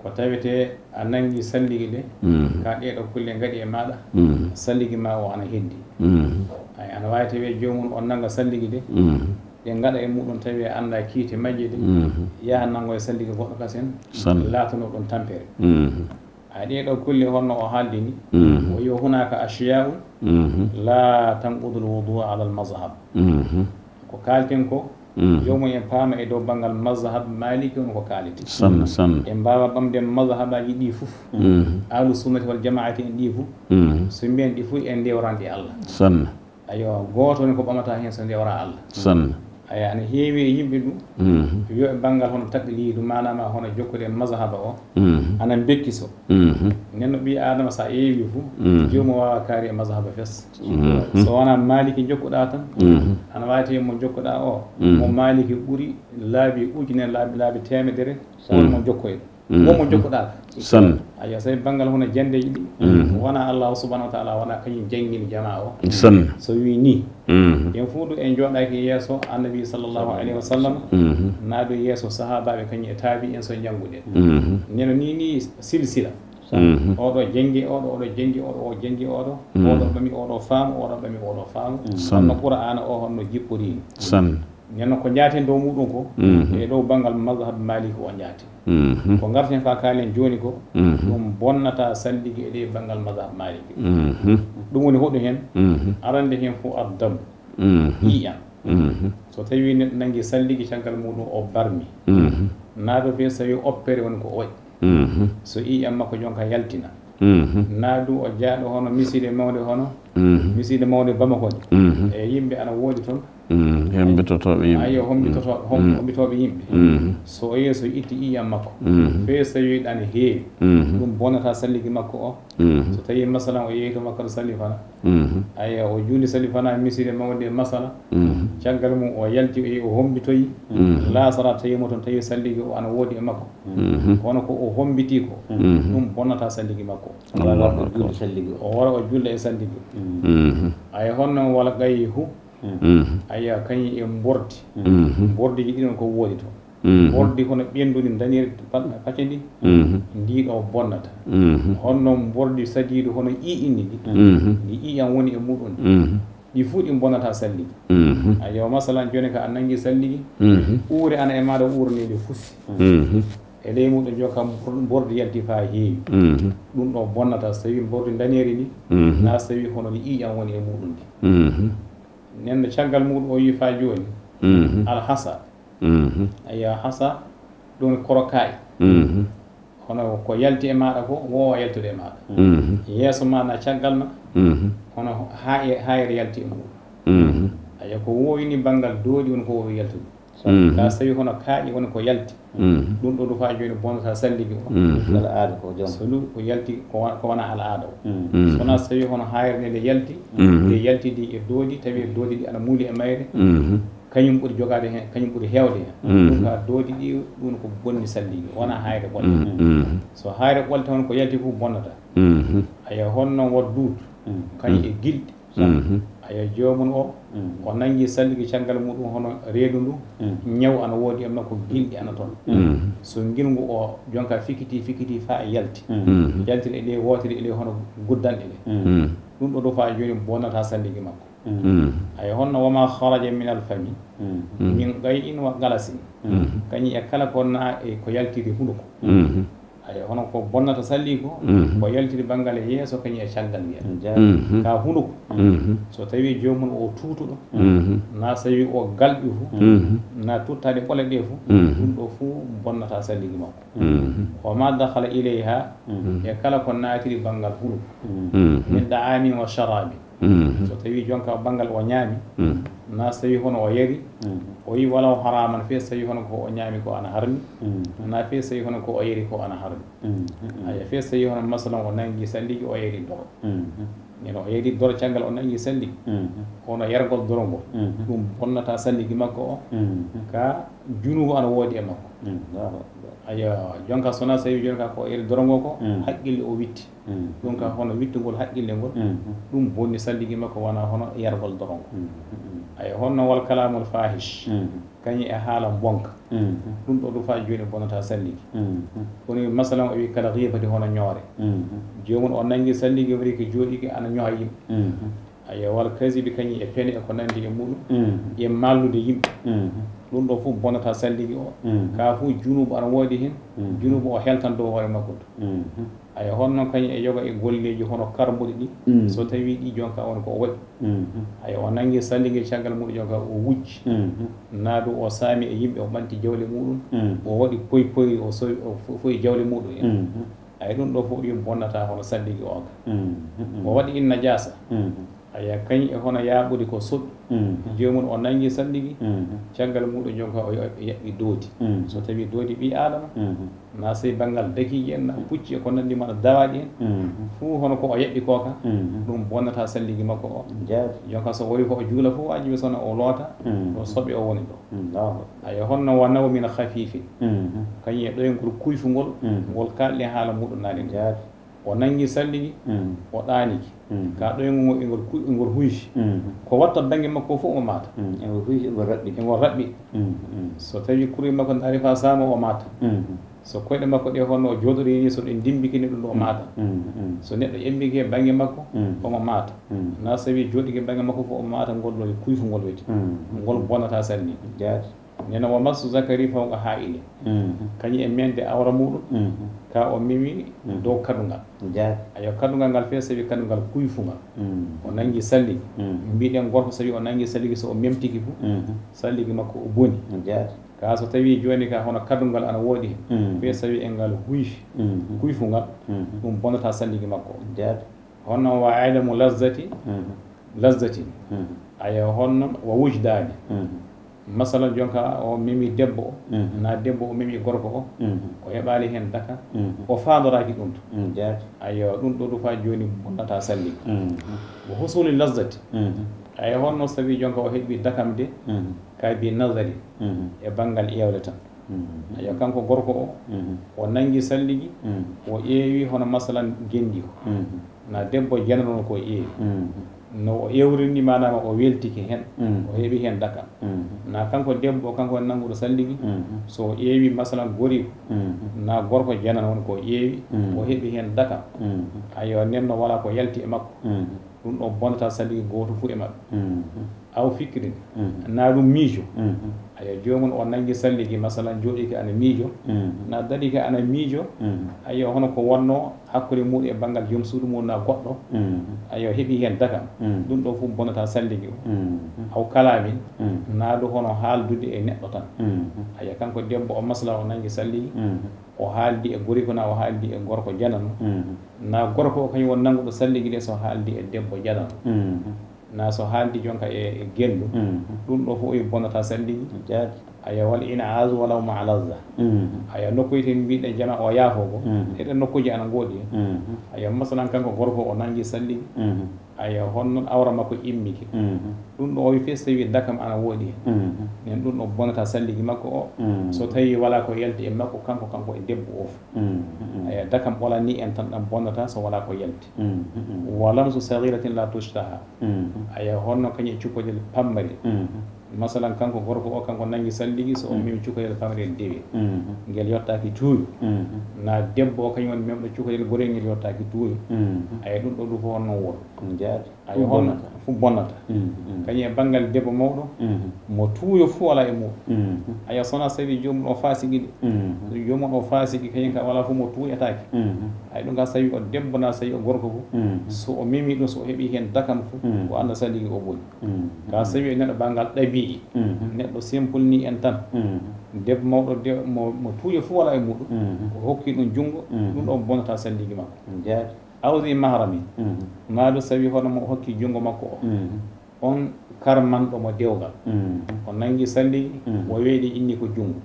Ko tawetee a nangi salligi ɗe, mm, ka ɗee ɗo kulle ngaɗi e maaɗa, mm, salligi ma o ana heddi. Mm. Ay, ana waawi tawee joomum on nanga salligi ɗe, mm, ɗe ngaɗa e muɗum tawi a anndaa kiite majje ɗe, mhm, yaha nangoya salligi goɗɗo kasen, sanne, laatanoo ɗum tampere. Mhm. Ay, ɗee ɗoo kulle honno o haaldi ni, mhm, o yo hunaaka ashiya'u, mhm, la tanqudul wudu'a alal mazhab. Mhm. Ko kaalten ko, mhm, yo mo en paama e dow banngal mazhab Maliki on ko kaaleten. Sanne, sanne. En mbaawa ɓamde mazhabaaji ɗi fof. Mhm. Ahlu sunnati wal jamaati en ɗi fof. Mhm. So mbiyen ɗi fof en ndewran ɗi Allah. Sanne. Ayo, gooto ne ko ɓamata heen so ndewra Allah. Sanne. Aya, ana heewi e yimɓe ɗum. Mhm. Wi'ooɓe banngal hono taqliidu, maanaam hono jokkude e mazhaba o. Mhm. Ana mbekki so. Mhm. Nden no ɓii Aadama, so a ƴeewi fof, mhm, joomum waawa kaari e mazhaba fes. Mhm. So wonaa Maaliki jokkuɗaa tan, mhm, ana waawi tawi mo jokkuɗaa o, mhm, mo Maaliki ɓuri laabi ujunere, laabi, laabi teemedere, so won, mhm, mo jokkoyɗo. Mhm. Won mo jokkuɗaa. Sanne. Aywa, so e banngal hono janndeeji ɗi, mhm, wonaa Allaahu subhaanahu wa taala, wonaa kañum janngini jamaa o. Sanne. So wii nii, mhm, en fof du en jooɗaaki yeeso Annabi sallallahu alayhi wa sallam, mhm, naa du yeeso sahaabaaɓe kañum e taabi'en so njannguɗen. Mhm. Neno nii nii silsila. Mhm. Oɗo janngi oɗo, oɗo janngi oɗo, o janngi oɗo, mhm, oɗo ɓami oɗo faamu, oɗo ɓami oɗo faamu. Sanne. Honno Qur'aana o honno jipporii ni. Sanne. Nden noon ko njaaten dow muɗum ko, mhm, e dow banngal mazhab Maaliki o njaaten. Mhm. Ko ngarten ko a kaalen jooni ko, mhm, ɗum bonnata salligi e ɗe banngal mazhab Maaliki. Mhm. Ɗum woni hoɗum heen, mhm, arande heen fof addam, mhm, ƴiiƴam. Mhm. So tawii neɗɗo nanngi salligi caggal muɗum o barmi, mhm, naa du fii so tawii oppeere woni ko o waɗi. Mhm. So ƴiiƴam makko jonka yaltina. Mhm. Naa du o jaaɗo hono misiide mawnde hono, mhm, misiide mawnde Bamako ni. Mhm. E yimɓe ana woodi toon. Mm, hembitotooɓe yimɓe. Ayo, hombitoto-, hom-, Mm. hombitooɓe yimɓe. Mhm. So o yehi, so itti ƴiiƴan makko. Mhm. Fee so tawi ɗan heewi. Mhm. Ɗun bonnataa salligi makko o. Mhm. So tawi, masalan, o yehi to makko to salli fana. Mhm. Ayo, o juuli salli fana, misiri mawɗi e masala. Mhm. Caggal mum, o yalti, o yehi, o hombitoyi. Mhm. Laasara tawi mo ton, tawi salligi o ana woodi e makko. Mhm. Kono ko o hombiti ko, Mhm. ɗun bonnataa salligi makko. Allahu akbar. O wara o juulda e salligi o. Mhm. Ayo, honno wala gayhu. Mhm. Ayo, kañum e mbordi. Mhm. Mbordiji ɗin on ko woodi ton. Mhm. Mbordi hono ɓendu ndi, daniri pa-, pacce ndi. Mhm. Ndi ɗo bonnata. Mhm. Honno mbordi sadiidu, hono ƴiiƴan ndi. Mhm. Ndi ƴiiƴan woni e muɗum ndi. Mhm. Ɗi fuu ɗin bonnataa salligi. Mhm. Ayo, masalan, jooni ka a nangi salligi, Mhm. uure ana e maaɗa, uure nde nde fusi. Mhm. E ley muɗum jooni ka mbor-, mbordi yalti faa heewi. Mhm. Ɗun ɗo bonnataa so tawi mbordi daniri ndi, Mhm. naa so tawi hono ndi ƴiiƴan woni e muɗum ndi. Mhm. Nden no caggal muɗum o wi'i faa jooni, Mhm. alhasa. Mhm. Ayo, hasa, ɗun koro kaaƴe. Mhm. Hono ko yalti e maaɗa ko, woowa yaltude e maaɗa. Mhm. Yeeso maa na caggal ma, Mhm. hono haa-, haayre yalti e muɗum. Mhm. Ayo, ko woowi ni banngal doodi woni ko woowi yaltude. Mhm. Kaa so tawi hono kaaƴe woni ko yalti. Mhm. Ɗun ɗo du faa jooni bonnataa salligi o. Mhm. Al'aada ko jom. So ɗun ko yalti ko wa-, ko wonaa al'aada o. Mhm. Mhm. So naa so tawi hono haayre nde nde yalti, Mhm. nde yaltidi e doodi, tawi e doodi ɗi ana muuli e mayre. Mhm. Kañum ɓuri jogaade heen, kañum ɓuri heewde heen. Mhm. Ɗun kaa doodi ɗi, ɗun ko bonni salligi, wonaa haayre ɓolta. Mhm. Mhm. So haayre ɓolta, hono ko yalti fof bonnata. Mhm. Ayo, honno waɗ duut, Mhm. kañum e gilɗi. Mhm. Ayo, joomum o, Mhm. o nangi salligi caggal muɗum hono reedu ndu, Mhm. ñaw ana woodi e makko, gilɗi ana ton. Mhm. So ngilngu o jonka fikiti, fikiti faa e yalti. Mhm. Yaltiri e ley, wootiri e ley hono guddanɗe ɗe. Mhm. Ɗun ɗo du faa jooni bonnataa salligi makko. Mhm. Ayo, honno wa ma kharaja min al fami, Mhm. min qay'in wa galasin. Mhm. Kañum e kala ko na-, e ko yaltiri hunuko. Mhm. Ayo, hono ko bonnata salli ko, Mhm. ko yaltiri banngal e yeeso, kañum e caggal wiya. Mhm. Ka hunuko. Mhm. So tawi joomum o tuutuɗo, Mhm. naa so tawi o galɓi fu, Mhm. naa tuttaade ɓole ɗe fu, Mhm. ɗun ɗo fu bonnataa salligi makko. Mhm. Wa ma dakhala ilayha, Mhm. e kala ko naatiri banngal hunuko. Mhm. Mhm. Min da'amin wa sharabin. Mhm. So tawi jonka banngal o ñaami, Mhm. naa so tawi hono o yari, Mhm. o yi walaw haraman, fee so tawi hono ko o ñaami ko ana harmi, Mhm. naa fee so tawi hono ko o yari ko ana harmi. Mhm. Aya, fee so tawi hono masalan o nangi salligi o yari doro. Mhm. Nden o yari doro caggal o nangi salligi. Mhm. Kono yargol doro ngol, Mhm. ɗun bonnataa salligi makko o. Mhm. Ka junubu ana woodi e makko. Mhm. Allahu akbar. Aya, jonka so naa so tawi jonka ko o yari doro ngol ko, Mhm. haqqille o witti. Mm. Ɗun ka hono wittugol haqqille ngol, Mm. ɗun bonni salligi makko, wonaa hono yargol doro ngol. Mm, mm, mm. Aya, honno wal kalamul fahish, Mm. kañum e haala mbonka. Mm. Ɗun ɗo du faa jooni bonnataa salligi. Mm, mm. Woni masalan o wi'i kal ghibati hono ñoore. Mm, mm. Joomum o nangi salligi, wari ko jooɗiki ana ñoha yimɓe. Mm, mm. Aya, wal kazibi kañum e pene e ko nandi e muɗum, Mm. e mallude yimɓe. Mm. Ɗun ɗo fof bonnataa salligi o. Mm. Ka fof junubu ana woodi hen, Mm. junubu o heltan dow hoore makko du. Mm. Aya, honno kañum e yoga e golleeji hono karbuɗi ɗi, Mm. so tawi ɗi jonka on ko o waɗi. Mm. Aya, o nangi salligi caggal muɗum jonka o wujji. Mm. Naa du o saami e yimɓe, o ɓanti jawle muɗum, Mm. o waɗi poy poyri, o sowi, o fo-, foyi jawle muɗum en. Mm. Aya, ɗun ɗo fof ɗun bonnataa hono salligi o ka. Mm. Mm. O waɗi in najasa. Mm. Aya, kañum e hono yaaɓude ko soɓi. Mm. Joomum o nangi salligi, Mm. caggal muɗum jonka o yo-, yaɓɓi doodi. Mm. So tawi doodi ɓii Aadama, Mm. naa sey banngal dakiiji en, naa pucci e ko nandi ma ɗo dawaaɗi en, Mm. fuu hono ko o yaɓɓi ko ka, Mm. ɗun bonnataa salligi makko o. Jaati. Jonka so wari ko o juula fof, waajibi so o loota, Mm. ɗo soɓe o woni ɗo. Mm. Allahu akbar. Aya, honno wa nawmin khafifin. Mm. Kañum e ɗoyngol kuyfungol, Mm. ngol kaalɗen haala muɗum naane nde. Jaati. O nangi salligi, Mm. o ɗaaniki. Mm. Ka ɗoyngol ngol, e ngol ku-, e ngol huyfi. Mm. Ko watta bannge makko fof o maata. Mm. E ngol huyfi, e ngol raɓɓiɗi. E ngol raɓɓiɗi. Mm. Mm. So tawi kurri makko no ari faa saama, o maata. Mm. So koyɗe makko ɗe honno o jooɗori ni, so ɗe ndimmbiki ni, ɗun ɗo o Mm. maata. Mm. Mm. So neɗɗo ƴemmbike bannge makko, Mm. omo maata. Mm. Naa so tawi jooɗike bannge makko fof, o maata ngol ɗo e kuyfungol weti. Mm. Ngol bonnataa salli. Jaati. Nena wa massu zakari fawqa ha'ili. Mm. Kañum e mende awra muɗum, Mm. ka o memi Mm. dow kadungal. Jaati. Ayo, kadungal ngal fee sawi kadungal kuyfungal. Mm. O nangi salligi. Mm. Mbiɗen gorko sawi o nangi salligi, so o memtiki fu, Mm. salligi makko o boni. Jaati. Ka so tawi jooni ka hono kadungal ana woodi hen. Mm. Fee sawi e ngal huyfi, Mm. kuyfungal, Mm. ɗun bonnataa salligi makko. Jaati. Honno wa adamu lazzati Mm. Lazzatin. Ayo, honno wa wujdaani. Masalan, jonka o memi debbo o, na debbo o memi gorko o, o heɓaali hen daka, o faandoraaki ɗum to. Ayo, ɗum ɗo du faa jooni bonnata salli. Wa husuli lazzati. Ayo, honno sabi jonka o heɓi dakam de, ka bi nazari, e banngal ƴeewle tan. Ayo, kanko gorko o, o nangi salligi, o ƴeewi hono masalan gendi o. Na debbo janano ko o ƴeewi. No o ewrini, maanaam o weltike hen, o heɓi hen dakam. Na kanko debbo o, kanko woni nanguɗo salligi, so o ƴeewi masalan gori ko, na gorko janano ko o ƴeewi, o heɓi hen dakam. Ayo, nden no wala ko yalti e makko. Ɗum ɗo bonnata salligi gooto fuu e maɓɓe. Aw fikirin, na ɗum miijo. Ayo, joomum o nangi salligi, masalan, jooɗike ana miijo, na daɗike ana miijo. Ayo, hono ko wonno hakkunde muɗum e banngal joom suudu mum na goɗɗo. Ayo, heɓi hen dakam. Ɗum ɗo fof bonnata salligi o. Aw kalaamin, na ɗum hono haaldude e neɗɗo tan. Ayo, kanko debbo o masla o nangi salligi, o haaldi e goriko na o haaldi e gorko janano. Na gorko o kañum won nanguɗo salligi de so haaldi e debbo janano. Na so haaldi jonka e, e gendu. Ɗum ɗo fof o bonnata salligi. Jaati. Ayo, wal in'azu walaw ma'a lazza. Ayo, nokkuuje ten mbiɗen jama o yaafo go. Eɗen nokkuuje ana ngoodi. Ayo, masalan, kanko gorko o nangi salligi. Ayo, honno awra makko immike. Ɗum ɗo o wi fes tawi dakam ana woodi. Nen ɗum ɗo bonnata salligi makko o. So tawi wala ko yalti e makko kanko, kanko e debbo o fof. Ayo, dakam ɓolani en tan ɗan bonnata so wala ko yalti. Wa lamsu saghiratin la tushtaha. Ayo, honno kañum e cukkodel pammari. Masalan, kanko gorko o, kanko nangi salligi, so o memi cukkodel pamarel dewe. Ngel yottaaki tuuyo. Na debbo o, kañum woni memɗo cukkodel gorel, ngel yottaaki tuuyo. Ayo, ɗum ɗo ɗum fof honno won. Jaati. Ayo, honno fof bonnata. Kañum e banngal debbo mawɗo, mo tuuyo fof wala e muɗum. Ayo, sona sabi joomum o faasiki de. So joomum o faasiki, kañum ka wala fof mo tuuyataake. Ayo, ɗum ka sabi o debbo na sabi o gorko fof. So o memi ɗum, so o heɓi hen dakam fof, o annda salligi o boni. Ka sawi e neɗɗo banngal ɗabi'i, neɗɗo simple ni en tan, debbo mawɗo de, mo, mo tuuyo fof wala e muɗum, o hokki ɗum junngo, ɗum ɗo bonnata salligi makko. Jaati. Aw zi mahrami, maa ɗum sawi hono mo hokki junngo makko o, on karmanɗo mo dewgal, o nangi salligi, o weeɗi inni ko junngo.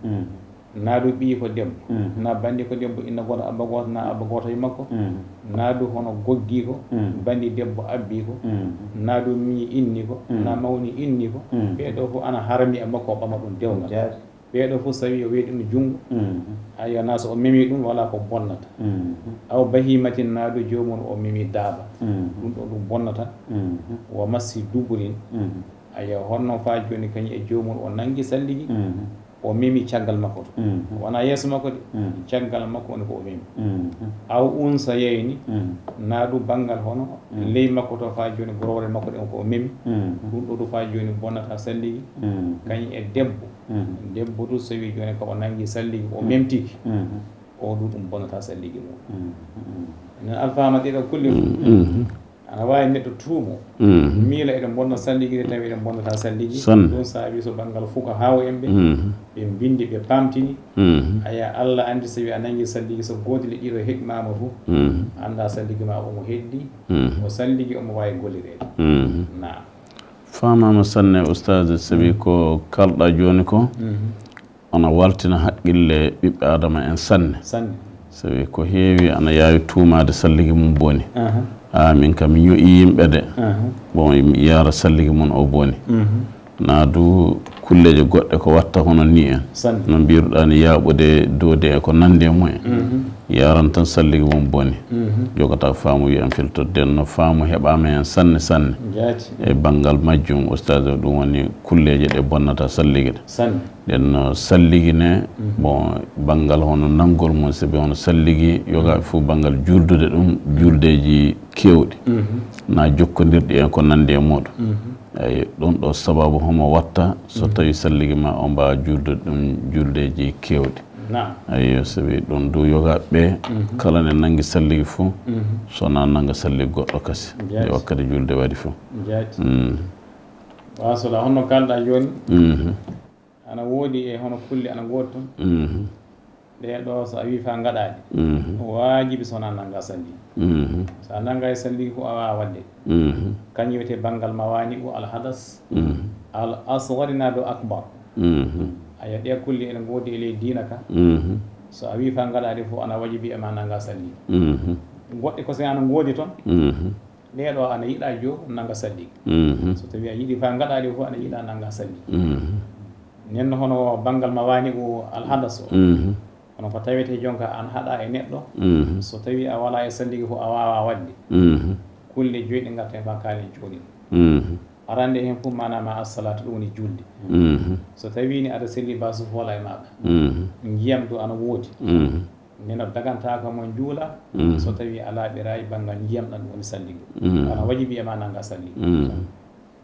Na du ɓiyi ko debbo, na banndi ko debbo, inna gooto, abba gooto, na abba gooto e makko, na du hono goggi ko, banndi debbo abbi ko, na du mii inni ko, na mawni inni ko, ɓee ɗoo fof ana harmi e makko o ɓama ɗum dewgal. Jaati. Ɓee ɗoo fof sawi o weeɗi ɗum junngo, ayo, na so o memi ɗum, wala ko bonnata. Aw bahimatin, na du joomum o memi daaba, ɗum ɗo ɗum bonnata. Wa massi duburin, ayo, honno faa jooni kañum e joomum o nangi salligi, o memi caggal makko to. Wonaa yeeso makko de, caggal makko woni ko o memi. Aw unsayayni, na du banngal hono ley makko to faa jooni gorowre makko ɗen ko o memi. Ɗum ɗo du faa jooni bonnata salligi, kañum e debbo. Debbo du so wii jooni ko o nangi salligi, o memtiki, o du ɗum bonnata salligi mum. Enen alfaama ɗiɗo kulle fof. Ana waawi neɗɗo tuumo, miila eɗen bonna salligi de, tawi eɗen bonnata salligi. Ɗum saabi so banngal fuqahaawo en ɓe, ɓe mbinndi, ɓe paamtini. Aya, Alla anndi so wi a nangi salligi, so goodel e ɗiɗo heɓimaama fof, annda salligi ma omo heddi, o salligi omo waawi gollireede. Naam. Faamaama sanne, Ustaaz, sabi ko kalɗa jooni ko, ana waltina haqqille ɓiɓɓe Aadama en sanne. Sanne. Sabi ko heewi ana yaawi tuumaade salligi mum boni. Aha. Aa, min kam mi ño'i yimɓe de. Aha. Bon, mi yaara salligi mum o boni. Mhm. Naa du kulleeje goɗɗe ko watta hono ni en. Sanne. No mbiruɗaa ni yaaɓude doode e ko nandi e mumen. Mhm. Yaaran tan salligi mum boni. Mhm. Jogata faamu wi'an filtorde. Den no faamu heɓaama hen sanne sanne. Jaati. E banngal majjum, Ustaaz, o ɗum woni kulleeje ɗe bonnata salligi ɗe. Sanne. Ɗen no salligi ne, mhm, bon, banngal hono nanngol mum, sabi hono salligi, yogaaɓe fof banngal juldude ɗum, juldeeji keewɗi, mhm, na jokkondirɗi e ko nanndi e muɗum. Mhm. Eyi, ɗum ɗo sababu homo watta so, mhm, tawi salligi ma o mbaawa juldude ɗum juldeeji keewɗi. Naam. Eyi, sabi ɗum du yogaaɓe ɓe, mhm, kala ne nanngi salligi fof, mhm, so na nannga salligi goɗɗo kasi, jaati, nde wakkati julde waɗi fof. Jaati. Mm. Wa sala, honno kalɗa jooni? Mhm. Ana woodi e hono kulle ana ngoodi toon. Mhm. Ɗee ɗoo, so a wii faa ngaɗaa ɗe, mhm, waajibi so wonaa nanngaa salligi. Mhm. So a nanngaa e salligi fof, a waawaa waɗde. Mhm. Kañum wiyetee banngal mawaani'u al hadas, mhm, al asgari naa ɗo akbar. Mhm. Ayo, ɗee kulle eɗe ngoodi e ley diina ka. Mhm. So a wii faa ngaɗaa ɗe fof, ana wajibi e maa nanngaa salligi. Mhm. Goɗɗe ko si ana ngoodi toon, mhm, ɗee ɗoo ana yiɗaa joom nannga salligi. Mhm. So tawii a yiɗii faa ngaɗaa ɗe fof, ana yiɗaa nanngaa salligi. Mhm. Nden no hono banngal mawaani'u al hadas o. Mhm. Kono ko tawetee jonka an haɗaa e neɗɗo, mhm, so tawii a walaa e salligi fof a waawaa waɗde. Mhm. Kulle joy ɗe ngarta e maa kaalen cooɗin. Mhm. Arande heen fof maanaa ma assalaatu ɗum woni julde. Mhm. So tawii ni aɗa selli baa suufu walaa e maaɗa. Mhm. Ndiyam du ana woodi. Mhm. Nden no dagantaaka mo juula, mhm, so tawii a laaɓiraay banngal ndiyam ɗam ɗum woni salligi. Mhm. Ana wajibi e maa nanngaa salligi. Mhm.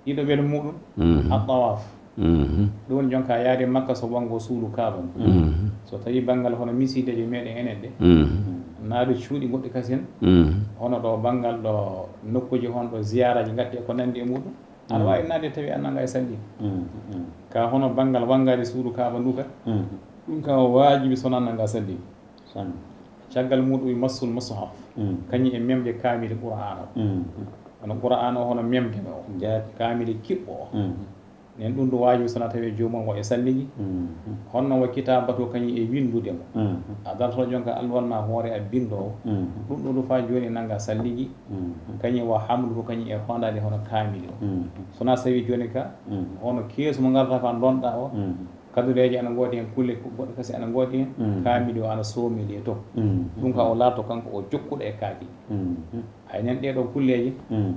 Ɗiɗo wel muɗum, mhm, at-tawaaf. Mhm. Ɗum woni jonka yaade Makka so wanngo suudu Kaaba ndu. Mhm. So tawii banngal hono misiideeje meɗen enen ɗe, mhm, naa ɗo cuuɗi goɗɗi kasen, mhm, hono ɗo banngal ɗo nokkuuji hon ɗo ziyaaraaji ngatti e ko nanndi e muɗum, aɗa, mhm, waawi naatde tawi a nanngaa e salligi. Mhm. Ka hono banngal wanngaade suudu Kaaba ndu ka, mhm, ɗum ka o waajibi so wonaa nanngaa salligi. Son. Caggal muɗum, massul mushaf. Mm. Kañum e memde kaamili Qur'aana o. Mm. Kono Qur'aana o hono memde o. Jaati. Kaamili kiɓɓo o. Mm. Nden ɗum ɗo waajibi so wonaa tawi joomum o e salligi. Mm. Honno wa kitaabatu kañum e winndude mo. Mm. A darto jonka alluwal maa hoore a binndoowo. Mm. Ɗum ɗo ɗo faa jooni nannga salligi. Mm. Kañum wa hamluhu kañum e hondaade hono kaamili o. Mm. So wonaa tawi jooni ka, mm, hono keesu mo ngarata faa ndonɗaa o. Mm. Kaduleeje ana ngoodi hen, kulle goɗɗe kasi ana ngoodi hen, mm, kaamili o ana soomili e to. Mm. Ɗum ka o laarto kanko o jokkuɗo e kaaki. Mm. Ay nen ɗee ɗoo kulleeje, mm,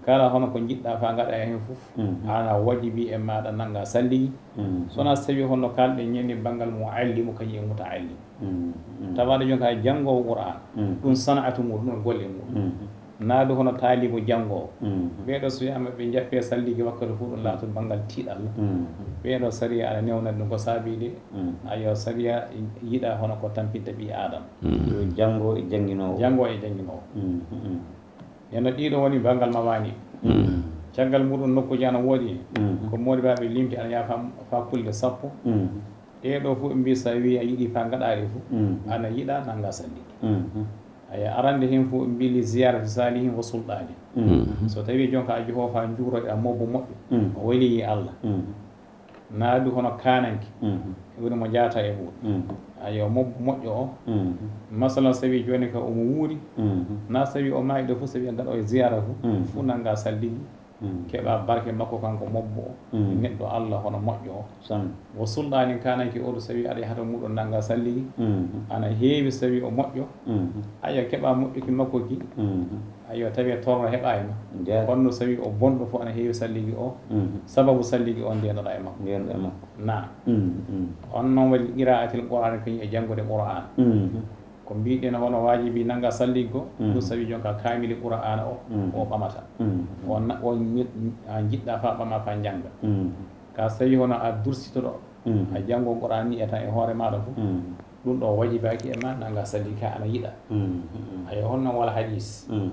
kala hono ko njiɗɗaa faa ngaɗaa hen fof, mm, ana wajibi e maaɗa nanngaa salligi. Mm. So wonaa so tawii hono kaalɗen ñenni banngal muallimu kañum e mutaallim. Mm. Mm. Tawaade jon ka janngoowo Qur'aan, mm, ɗum sana'atu muɗum, ɗum golle muɗum. Mm. Naa du hono taalibu janngoowo. Mm. Ɓee ɗoo so wiyaama ɓe njappee salligi wakkati fof, ɗum laatoto banngal tiiɗalla. Mm. Ɓee ɗoo sariya ana newnani ɗum ko saabii de. Mm. Ayo, sariya yiɗaa hono ko tampinta ɓii Aadama. Mm. Yo janngoo e jannginoowo. Janngoo e jannginoowo. Mm, mm. Nden no ɗii ɗoo woni banngal mawaani. Mm. Caggal muɗum nokkuuji ana woodi. Mm. Ko moodi baaɓe limti ana yaha faa, faa kulle sappo. Mm. Ɗee ɗoo fof ɓe mbii so a wii a yiɗii faa ngaɗaa ɗe fof, mm, ana yiɗaa nanngaa salligi. Mm. Aya, arande hen fof ɓe mbii li ziyaarati saalihin wa sulɗaani. Mm. So tawii jon ka a jehoo faa njuuroɗaa mobbo moƴƴo, mm, o waliyii Alla. Mm. Naa du hono kaananke, mm, woni mo njaata e muɗum. Mm. Ayo, mobbo moƴƴo o, mm, masalan, so tawii jooni ka omo wuuri, mm, naa so tawii o maayi ɗoo fof, so tawii a ngaɗa o e ziyaara fof, mm, fof nanngaa salligi. Mm. Keɓaa barke makko kanko mobbo o, mm, neɗɗo Alla hono moƴƴo o. San. Wo sulɗaani kaananke oo, so tawii aɗa yahata muɗum nanngaa salligi, mm, ana heewi so tawii o moƴƴo. Mm. Ayo, keɓaa moƴƴuki makko ki. Mm. Ayo, tawee torra heɓaay ma. Njaati. Kono so tawii o bonɗo fof ana heewi salligi o. Mm. Sababu salligi o ndeenaɗaa e makko. Ndeenaɗaa e makko. Naa. Mm, mm. On non wali qiraatil Qur'aani kañum e janngude Qur'aana. Mm. Ko mbiɗen hono waajibi nannga salligi ko, mm, ɗum sabi jon ka kaamili Qur'aana o, mm, o ɓamata. Mm. O na-, o ñi-, a jiɗɗa faa ɓama faa njannga. Mm. Ka so tawi hono a dursitoɗo, mm, a janngo Qur'aana ni e tan e hoore maaɗa fof, mm, ɗum ɗo wajibaaki e ma nannga salligi ka ana yiɗa. Mm. Mm. Ayo, honno wala hadis? Mm.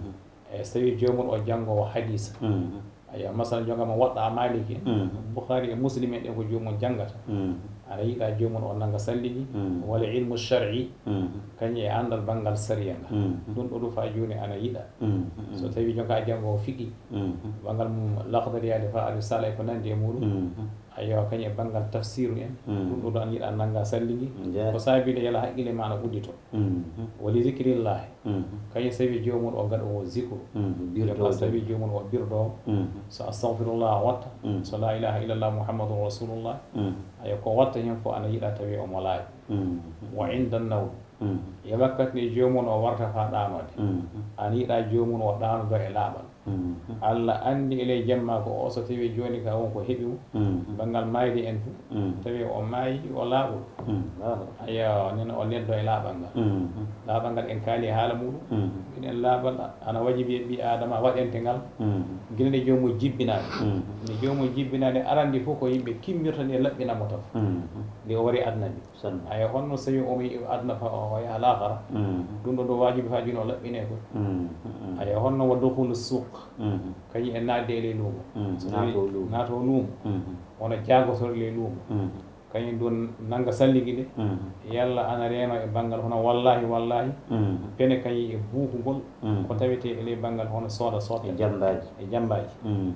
E so tawi joomum o janngoowo hadiisa. Mm. Ayo, masalan, jonga mo Muwatta Maliki, mm, Bukhari e Muslim en ɗen ko joomum janngata. Mm. Ana yiɗa joomum o nannga salligi, mm, wala ilmu shar'i, mm, kañum e anndal banngal sariya ngal. Mm. Ɗum ɗo ɗum faa jooni ana yiɗa. Mm. So tawi jonka a janngoowo fiqi, mm, banngal mum Laxdari yaade faa Risala e ko nanndi e muɗum. Mm. Ayo, kañum e banngal tafsiru en, mm, ɗum ɗo ɗo ana yiɗa nannga salligi. Njaati. Ko saabi nde yala haqqille ma ana uddito. Mm. Wa li zikrillahi. Mhm. Kañum sawi joomum o gaɗoowo zikru. Mhm. Birdo. Sawi joomum o birdo. Mhm. So astagfirullah watta. Mhm. So la ilaha illallah muhammadun rasulullah. Mhm. Ayo, ko watta hen fof ana yiɗa tawi omo laaɓi. Mhm. Wa inda nawm. Mhm. E wakkati nde joomum o warta faa ɗaanoode. Mhm. Ana yiɗa joomum o ɗaanodo e laaɓal. Mm. Alla anndi e ley jemma ko o, so tawi jooni ka won ko heɓi mo, mm, banngal maayde en fof, mm, tawi o maayi, o laaɓol. Mm. Ayo, nen o neddo e laaɓal ngal. Mm. Laaɓal ngal en kaali e haala muɗum. Mm. Minen laaɓal ana wajibi e ɓii Aadama waɗente ngal. Mm. Gila nde joomum jibbinaade. Mm. Nde joomum jibbinaade arandi fof ko yimɓe kimmirta nde laɓɓina mo taw. Mm. Nde o wari aduna nde. Sallam. Ayo, honno so tawi o mi aduna fa o yaha laakhara? Mm. Ɗum ɗo ɗo waajibi faa jooni o laɓɓinee koy. Mm, mm, mm. Ayo, honno wa dukhulu suq? Mm. Kañum e naatde e ley luumo. Mm. So tawi naatoo luumo. Naatoo luumo. Mm. Wona jaagotoo e ley luumo. Mm. Kañum ɗun nannga salligi ɗi, mhm, yalla ana reenoo e banngal hono wallaahi, wallaahi, mhm, pene kañum e buukugol, mhm, ko tawetee e ley banngal hono sooda, sooda. E jammbaaji. E jammbaaji. Mhm.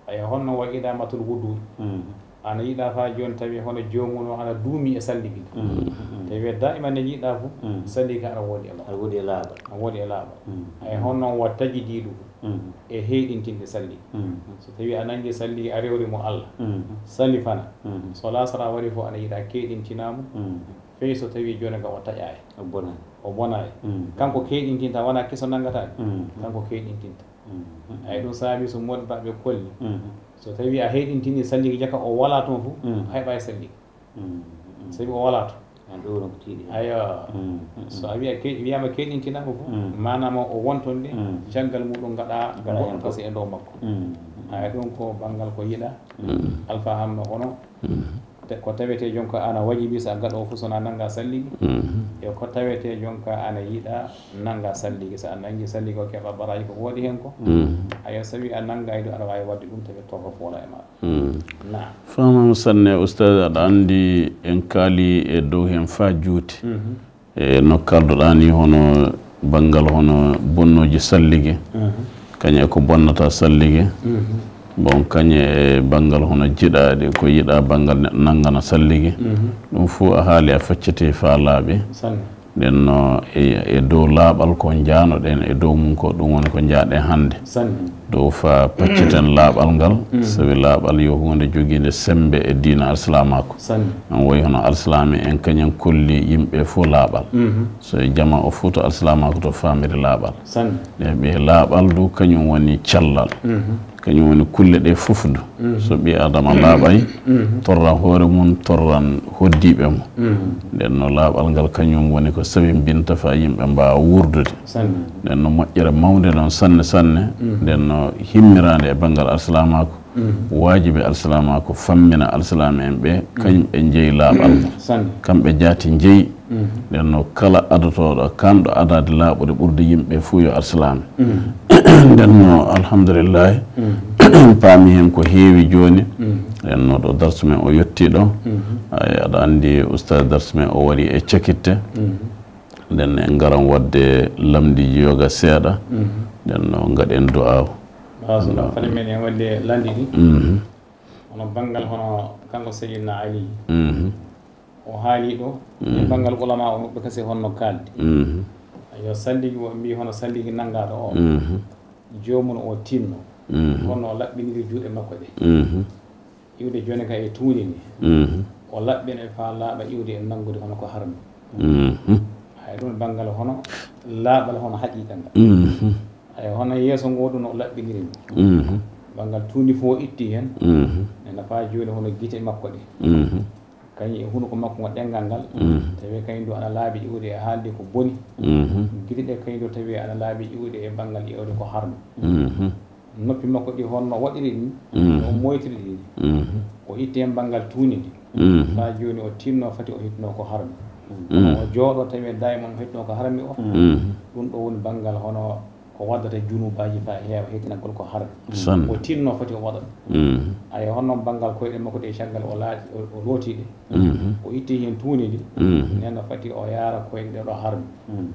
Ayo, honno wa idaamatul wudu. Mhm. Ana yiɗaa faa jooni tawi hono joomum o ana duumii e salligi ɗi. Mhm. Tawi daa'iman ne yiɗaa fu, mhm, salligi ana woodi e makko. Ana woodi e laaɓal. Ana woodi e laaɓal. Mhm. Ayo, honno wa tajdiidu. Mhm. E heyɗintinde salli. Mhm. So tawii a nanngi salli a rewri mo Alla, mhm, salli fana. Mhm. So laasara warii fof ana yiɗa keyɗintinaa mo, mhm, fey so tawii jooni ka o taƴaay. O bonaay. O bonaay. Mhm. Kanko keyɗintinta, wonaa keso nanngata ɗi. Mhm. Kanko keyɗintinta. Mhm. Ay ɗum saabi so modibaaɓe kolli. Mhm. So tawii a heyɗintinii salli jaka o walaa toon fof, mhm, a heɓaay salli. Mm, mm. Sabi o walaa to. An ɗo woni ko tiiɗi. Ayo. Mm, mm, so a wiya ke-, wiyaama keyɗintinaa mo fof, mm, maanaam o wonton de, mm, caggal muɗum ngaɗa goɗɗo kasi e dow makko. Mm, mm. Ayo, ɗum ko banngal ko yiɗa. Mm. Alfa Hamma kono, mm, te-, ko tawetee jonka ana wajibi so a gaɗo fof so na nannga salligi. Mm. E ko tawetee jonka ana yiɗa nannga salligi. So a nanngi salligi o keɓa baraaji ko woodi heen ko. Mm. Ayo, sabi a nannga e ɗo aɗa waawi waɗde ɗum tawi torro foola e maɗa. Mm. Naam. Faamaama sanne, Ustaaz, aɗa anndi en kaali e dow heen faa juuti. Mhm. E no kaalduɗaa nii, hono banngal hono bonnooji salligi, mhm, kañe e ko bonnata salligi, mhm, bon, kañe e banngal hono jiɗaaɗi, ko yiɗaa banngal neɗɗo nanngana salligi. Mhm. Ɗum fof a haali, a facciti faa laaɓi. Sanne. Nden no e, e dow laaɓal ko njaanoɗen e dow mum ko, ɗum woni ko njaaɗen hannde. Sanne. Dow faa pacciten laaɓal ngal, mm, sabi laaɓal yo huunde jogiinde semmbe e diina alsilaamaaku. Sanne. On wayi hono alsilaame en kañen kolli yimɓe fof laaɓal. Mhm. So e jamaa o fof to alsilaamaaku to faamiri laaɓal. Sanne. Ɓe, ɓe laaɓal du kañum woni cellal. Mhm. Kañum woni kulle ɗe fof du. Mhm. So ɓii Aadama laaɓay, mhm, torran hoore mum, torran hoddiiɓe mo. Mhm. Nden no laaɓal ngal kañum woni ko sabimbinta faa yimɓe mbaawa wuurdude. Sanne. Nden no moƴƴere mawnde non sanne sanne. Mhm. Nden no himmiraande e banngal alsilaamaaku. Mhm. Waajibi alsilaamaaku fammina alsilaame en ɓe, mhm, kañum ɓe njeyi laaɓal ngal. Sanne. Kamɓe jaati njeyi. Mhm. Nden no kala adotooɗo, kanɗo adaade laaɓude ɓurde yimɓe fuu yo alsilaame. Mhm. Nden no, alhamdulillahi, mhm, paami heen ko heewi jooni. Mhm. Nden no ɗo darsu men o yettii ɗo. Mhm. Ay, aɗa anndi, Ustaaz, darsu men o warii e cakitte. Mhm. Nden en ngaran waɗde lamndiiji yoga seeɗa. Mhm. Nden no ngaɗen du'aaw. Ɓaawo so ɗum fani men en waɗde lanndi ɗi. Mhm. Hono banngal hono kanko Seydina Ali. Mhm. O haali ɗo, mhm, e banngal ulama o, ɓe kasi honno kaaldi. Mhm. Yo salligi o mbii hono salligi nanngaaɗo o. Mhm. Joomum o tinno. Mhm. Honno o laɓɓiniri juuɗe makko ɗe. Mhm. Iwde jooni ka e tuundi ndi. Mhm. O laɓɓina e faa laaɓa iwde e nanngude hono ko harmi. Mhm. Hay ɗum banngal hono laaɓal hono haqiiqa ngal. Mhm. Hay hono yeeso ngoo ɗum no o laɓɓiniri mo. Mhm. Banngal tuundi fof o itti heen. Mhm. Ne nafaa jooni hono gite makko ɗe. Mhm. Kañum e hunuko makko ngo ɗenngal ngal, mhm, tawi kañum du ana laaɓi iwde e haalde ko boni. Mhm. Gite ɗe kañum du tawi ana laaɓi iwde e banngal iwde ko harmi. Mhm. Noppi makko ɗi honno waɗiri ɗum, mhm, no o moytiri ɗi. Mhm. O itti heen banngal tuundi ndi. Mhm. Faa jooni o tinno fati o hittinoo ko harmi. Mhm. Kono o jooɗo tawi daayiman o hittinoo ko harmi o. Mhm. Ɗum ɗo woni banngal hono ko waddata junubaaji faa heewa, hettinagol ko harmi. Sanne. O tinno foti o waɗa ɗum. Mm. Ayo, honno banngal koyɗe makko ɗe caggal o laati, o, o looti ɗe. Mhm. O itti heen tuundi ndi. Mhm. Nden no fati o yaara koyɗe ɗe ɗo harmi.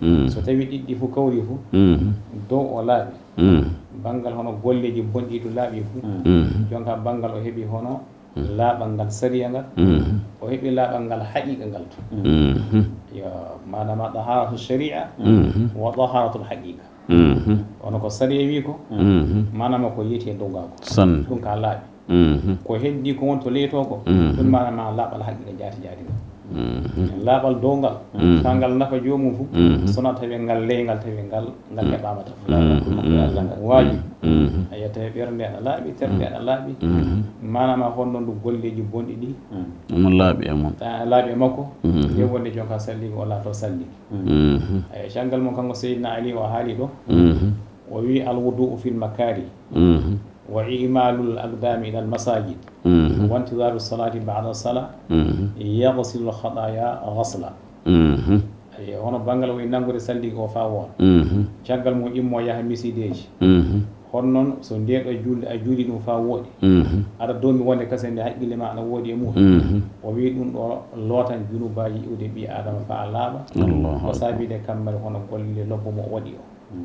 Mm. So tawi ɗiɗɗi fof kawri fof, mhm, dow o laaɓi. Mm. Banngal hono golleeji bonɗi ɗi laaɓi fof. Mm. Jonka banngal o heɓi hono laaɓal ngal sariya ngal, mhm, o heɓi laaɓal ngal haqiiqa ngal tun. Mhm. Yo, maanaam, taharatu shari'a, mhm, wa taharatul haqiqa. Mhm. Kono ko sariya wi ko, mhm, maanaam, ko yeeti e dow ngal ko. Sanne. Ɗum ka laaɓi. Mhm. Ko heddi ko won to ley to ko, mhm, ɗum maanaam laaɓal haqiiqa jaati jaati ngal. Mhm. Laaɓal dow ngal, mhm, faa ngal nafa joomum fu, mhm, so na tawi ngal ley ngal, tawi ngal, ngal, mm, heɓaama tan. Mm, mm, waajib. Mm. Ayo, tawi ɓernde ana laaɓi, terɗe, mm, ana laaɓi. Mm. Maanaam, honno ndu golleeji bonɗi ɗi, mm, omo laaɓi e mum. Ana laaɓi e makko. Mm. Nde wonde jonka salligi, o laato salligi. Mm. Ayo, caggal mum, kanko Seydina Ali, o haali ɗo. Mm. O wi, "Al wudu'u fil makari." Mm. Wa i'malul aqdami ilal masajid. Mhm. Wa intizaru salati ba'da salah. Mhm. Yaghsilu al khataya ghasla. Mhm. Ayo, hono banngal o e nanngude salligi o faa woona. Mhm. Caggal mum immo yaha misideeji. Mhm. Kono non, so ndee ɗoo julde a juulii ɗum faa wooɗi, Mhm. aɗa doomi wonde kasen nde haqqille maa ana woodi e muɗum, Mhm. o wi'i ɗum ɗoo lootan junubaaji iwde ɓii Aadama faa laaɓa, Allahu ko akbar. Saabii nde kammari hono golle lobbo mo o waɗi o.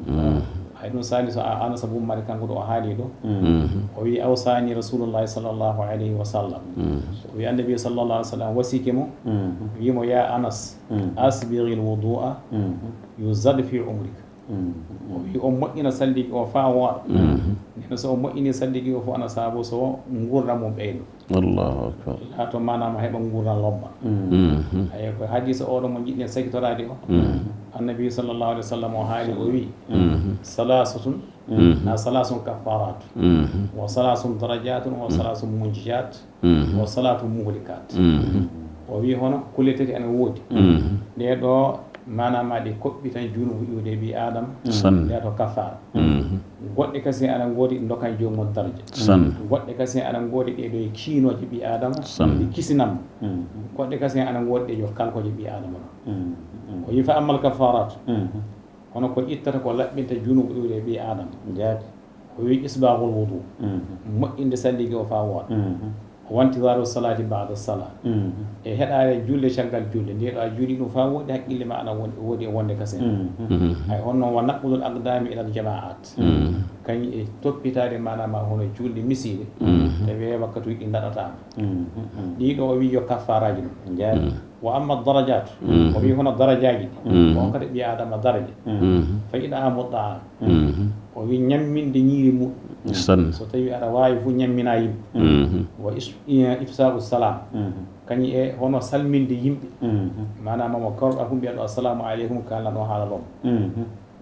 Mhm. Hay ɗum sali so a Anasa bun Malik kanko ɗo o haali ɗo, Mhm. o wi'i, "Awsani Rasulullahi sallallahu alayhi wa sallam." Mhm. O wi'i Annabi sallallahu alayhi wa sallam wasiike mo, Mhm. wi'i mo, "Ya Anas, Mhm. asbighil wudu'a Mhm. yuzad fi umrika." Mhm. O wi'i, "On moƴƴina salligi o faa wooɗa." Mhm. Nden so o moƴƴini salligi o fof ana saabo so ngurndan mum ɓeydo. Allahu akbar. Laato maanaam heɓa ngurndan lobba. Mhm. Mhm. Ayo ko hadiisa o ɗo mo jiɗɗen sakitoraade o. Mhm. Annabi sallallahu alaihi wasallam o haali o wi'i, Mhm. "Salasatun, Mhm. na salasun kaffaratu. Mhm. Wa salasun darajatun, wa Mhm. salasun munjiyat." Mhm. Wa salatu muhlikat. Mhm. O wi'i hono kulle tati ana woodi. Mhm. Ɗee ɗoo maanaam ma ɗi koɓɓitan junubu iwde ɓii Aadama. San. Ɗee to kaffaara. Mhm. Goɗɗe kasen ana ngoodi ɗi ndokan joomum darja. San. Goɗɗe kasen ana ngoodi ɗee ɗoo e kiinooje ɓii Aadama. San. Ɗi kisinan mo. Mhm. Goɗɗe kasen ana ngoodi ɗee yo kalkoje ɓii Aadama ɗon. Mhm. O wi'i fa ammal kaffarat. Mhm. Hono ko ittata ko laɓɓinta junubu iwde ɓii Aadama. Jaati. O wi'i isbaaghul wudu. Mhm. Moƴƴinde salligi o faa wooɗa. Mhm. Wantizaaru salati ba'da salah. Mhm. E heɗaare julde caggal julde. Nde ɗo a juuli ɗum faa wooɗi, haqqille ma ana won-, woodi e wonde kasen. Mhm. Mhm. Hay honno wa naqlul aqdami ilal jamaat. Mhm. Kañum e toppitaade maanaam ma hono julde misiide. Mhm. Tawi wakkatuuji ɗi ndaɗataama. Mhm. Ɗii ɗo o wi'i yo kaffaaraaji ɗum. Jaati. Mhm. Wa amma darajat, Mm. o wi'i hono darajaaji ɗi, Mm. ko hokkata ɓii Aadama daraja. Mm. Fa it'amu ta'am. Mm. O wi'i ñamminde ñiiri muɗum. San. So tawi aɗa waawi fu ñammina yimɓe. Mm. Wa is-, i-, ifsa'u salam. Mm. Kañum e hono salminde yimɓe. Mm. Maanaam mo kawruɗaa fu mbiyaa ɗo assalamu aleykum, kaalna ɗon haala lom. Mm.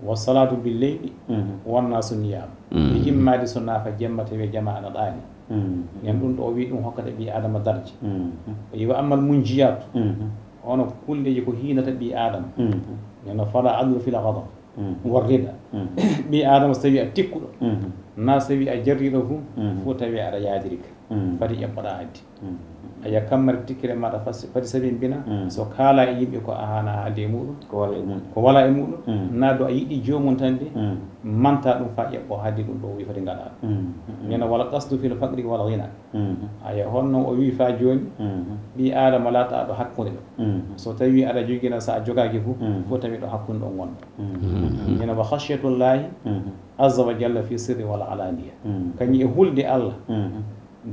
Wa salatu bil leyli, Mhm. wan nasu niyam. Mhm. E immaade so naafa jemma tawi jama ana ɗaani. Mhm. Nen ɗum ɗo o wi'i ɗum hokkata ɓii Aadama darje. Mhm. O wi'i wa ammal munjiyatu, Mhm. hono kulleeji ko hiinata ɓii Aadama. Mhm. Nen no fala adlu fil ghadab. Mhm. War rida. Mhm. Ɓii Aadama so tawi a tikkuɗo, Mhm. na so tawi a jarriɗo fu, Mhm. fu tawi aɗa yaadiri ka. Mhm. Fati ƴeɓɓoɗaa addi. Mm. Aya kammari tikkere maɗa fas-, fati sabi mbina, Mm. so kaala e yimɓe ko a hana haalde e muɗum, Ko wala e muɗum. ko wala e muɗum, Mm. na do a yiɗi joomum tan de, Mm. manta ɗum fa ƴeɓɓo haddi ɗum ɗo o wi foti ngaɗa. Mm. Mm. Ñana wala qasdu fil faqri wal ghina. Mm. Aya honno o wi fa jooni, Mm. ɓii Aadama laata ɗo hakkunde ɗo. Mm. So tawi aɗa jogina sa a jogaaki fu, Mm. fu tawi ɗo hakkunde ɗo ngonɗo. Mm. Ñana wa khashyatullahi Mm. azza wa jalla fi sirri wal alaniya. Mm. Kañum e hulde Allah. Mm.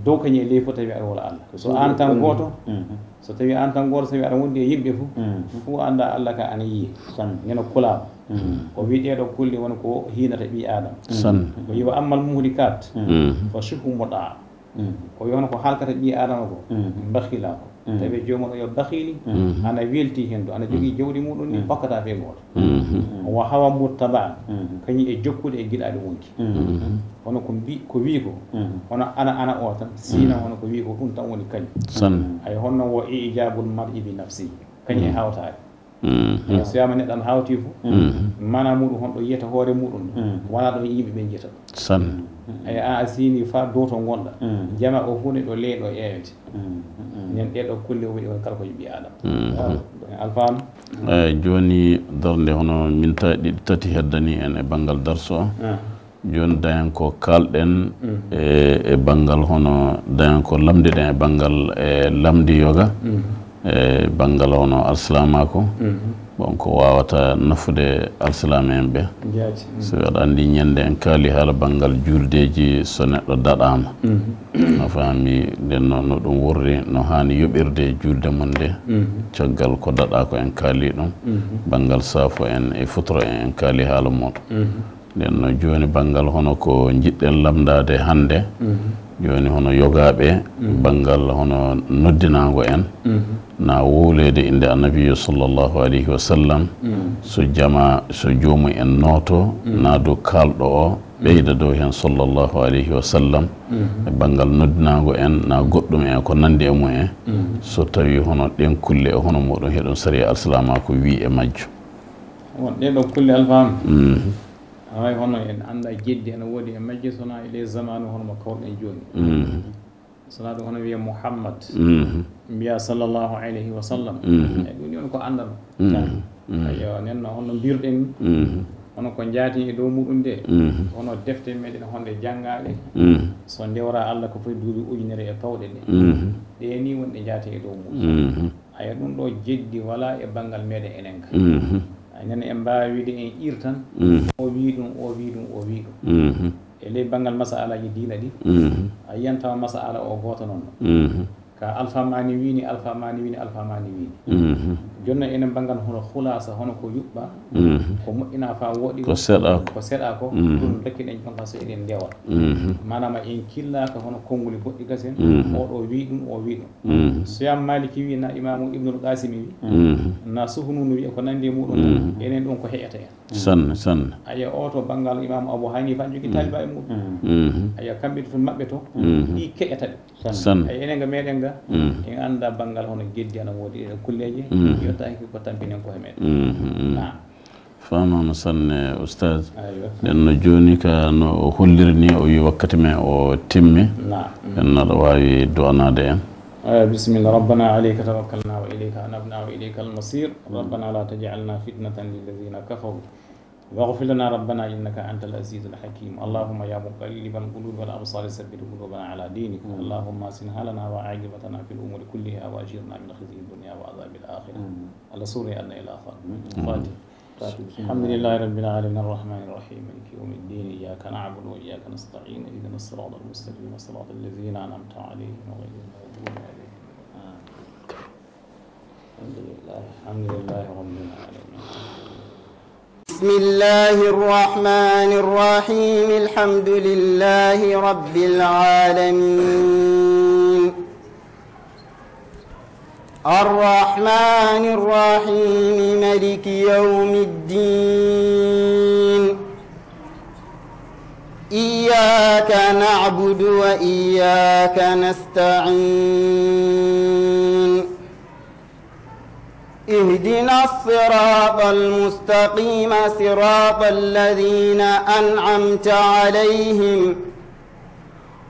Dow kañum e ley fof tawi aɗa wula Allah. Ko So ɗum an tan woni. gooto, Mhm. so tawi an tan gooto, so tawi aɗa wondi e yimɓe fof, Mhm. fof annda Allah ka ana yiye. Tan. Ñana kulaama. Mhm. O wi ɗee ɗoo kulle woni ko hiinata ɓii Aadama. San. O wi wa ammal muhlikat, Mhm. fa shuhhu mutaa. Mhm. O wi hono ko halkata ɓii Aadama ko, Mhm. bakhilaaku. Mhm. Tawi joomum o yo bakhiili, Mhm. ana welti hendo, ana jogii Mhm. jawdi muɗum ni, Mhm. hokkata fee gooto. Mhm. Wa hawa muttabaa, Mhm. kañum e jokkude e giɗaaɗe wonki. Mhm. Hono ko mbi-, ko wii ko, Mhm. hono ana, ana o tan, siina Mhm. hono ko wii ko ɗum tan woni kañum. San. Hay honno wo ijabul mar'i bi nafsi, kañum e Mhm. hawtaade. Mhm. So wiyaama neɗɗo ana hawti fof, Mhm. maanaa muɗum honɗo yiyata hoore muɗum, Mhm. wonaa ɗo yimɓe ɓen yiyata ɗum. San. Ay, a, a siini faa dow to ngonɗa. Mhm. Jama o fof ne ɗo ley ɗo ƴeewete. Mhm. Nen ɗee ɗoo kulle woni on kala ko ɓii Aadama. Mhm. Alfaan. Eh, jooni darnde hono min ta ɗiɗi tati heddani en e banngal darso o. Ah. Jooni dañen ko kaalɗen Mhm. e, e banngal hono dañen ko lamndiɗen e banngal e lamndi yoga. Mhm. E banngal hono alsilaamaaku. Mhm. Bon, ko waawata nafude alsilaame en ɓe. Jaati. Mhm. So aɗa anndi ñande en kaali haala banngal juuldeeji so neɗɗo daɗaama. Mhm. A faami, nden noon no ɗum worri, no haani yoɓirde e juulde mum nde. Mhm. Caggal ko daɗaa ko en kaali ɗum. Mhm. Banngal saafo en e futuro en, en kaali haala muuɗum. Mhm. Nden no jooni banngal hono ko njiɗɗen lamndaade hannde. Mhm. Jooni hono yogaaɓe, Mhm. banngal hono noddinaango en, Mhm. na wowleede innde Annabiijo sallallahu alayhi wa sallam, Mhm. so jama, so joomum en nooto, Mhm. na dow kaalɗo o, ɓeyda dow heen sallallahu alayhi wa sallam, Mhm. e banngal noddinaango en, na goɗɗum en ko nanndi e mum en, Mhm. so tawii hono ɗeen kulle e hono muɗum heɗum sariya alsilaamaaku wii e majjum. Won ɗee ɗoo kulle alfaama. Mhm. Aray hono en annda jeddi ene woodi e majje, so na e ɗee zamaanu hono mo kawruɗen jooni. Mhm. So na ɗum hono wiya Muhammad. Mhm. Mbiya sallallahu alayhi wa sallam. Mhm. E ɗum ni on ko anndal. Mhm. Mhm. Ayyo, nen no hono mbirɗen ni. Mhm. Hono ko njaaten e dow muɗum de, mhm, hono defte meɗen honde janngaɗe, mhm, so ndewra Allah ko foti duuɓi ujunere e pawɗe ɗe. Mhm. Ɗe ni wonɗe njaaten e dow muɗum. Mhm. Aya, ɗum ɗo jeddi wala e banngal meɗen enen ka. Mhm. Ay, nana en mbaawi wiide en irtan, mhm, o wii ɗum, o wii ɗum, o wii ɗum. Mhm. E ley banngal mas'alaaji diina ɗi, mhm, a yiyan tawa mas'ala o gooto non. Mhm. Ka Alfa Maani wiini, Alfa Maani wiini, Alfa Maani wiini. Mhm. Jooni non enen banngal hono khulaasa, hono ko yuɓɓa, mhm, ko moƴƴina faa wooɗi, ko seɗa ko, ko seɗa ko, mhm, ɗum dokkiɗen jonka so eɗen ndewa. Mhm. Maanaam en killaaka hono konnguli goɗɗi gasen, mhm, o ɗo wii ɗum, o wii ɗum. Mhm. Sufyaan Maaliki wii na Imaamu Ibnul Qaasimi wii, mhm, na Suhnuunu wii e ko nanndi e muɗum, mhm, enen ɗum ko heƴata en. Sanne, sanne. Aya, o to banngal Imaamu Abu Haniifa, an jogii, mhm, taaliba e muɗum. Mhm. Aya, kamɓe to maɓɓe to, mhm, ɗi keƴata ɓe. Sanne. Aya, enen ga meɗen ga, mhm, en annda banngal hono geddi ana woodi e kulleeje, mhm, yottaaki ko tampinen ko he meɗen. Mhm, mhm. Naam. Faamaama sanne, Ustaz. Aywa. Ɗen no jooni ka no o holliri ni, o wi wakkati men o timmi. Naam. En aɗa waawi du'anaade en. آه، بسم الله. ربنا عليك توكلنا وإليك أنبنا وإليك المصير. ربنا لا تجعلنا فتنة للذين كفروا واغفر لنا ربنا إنك أنت العزيز الحكيم. اللهم يا مقلب القلوب والأبصار ثبت قلوبنا على دينك. اللهم أحسن حالنا وعاقبتنا في الأمور كلها وأجرنا من خزي الدنيا وعذاب الآخرة. على سورة النحل. الفاتحة. الحمد لله رب العالمين، الرحمن الرحيم، مالك يوم الدين، إياك نعبد وإياك نستعين، اهدنا الصراط المستقيم، صراط الذين أنعمت عليهم غير المغضوب عليهم ولا الضالين. الحمد لله، الحمد لله رب العالمين. بسم الله الرحمن الرحيم، الحمد لله رب العالمين. الرحمن الرحيم، ملك يوم الدين. إياك نعبد وإياك نستعين. اهدنا الصراط المستقيم، صراط الذين أنعمت عليهم،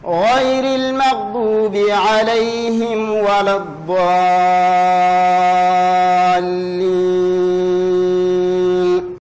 غير المغضوب عليهم ولا الضالين.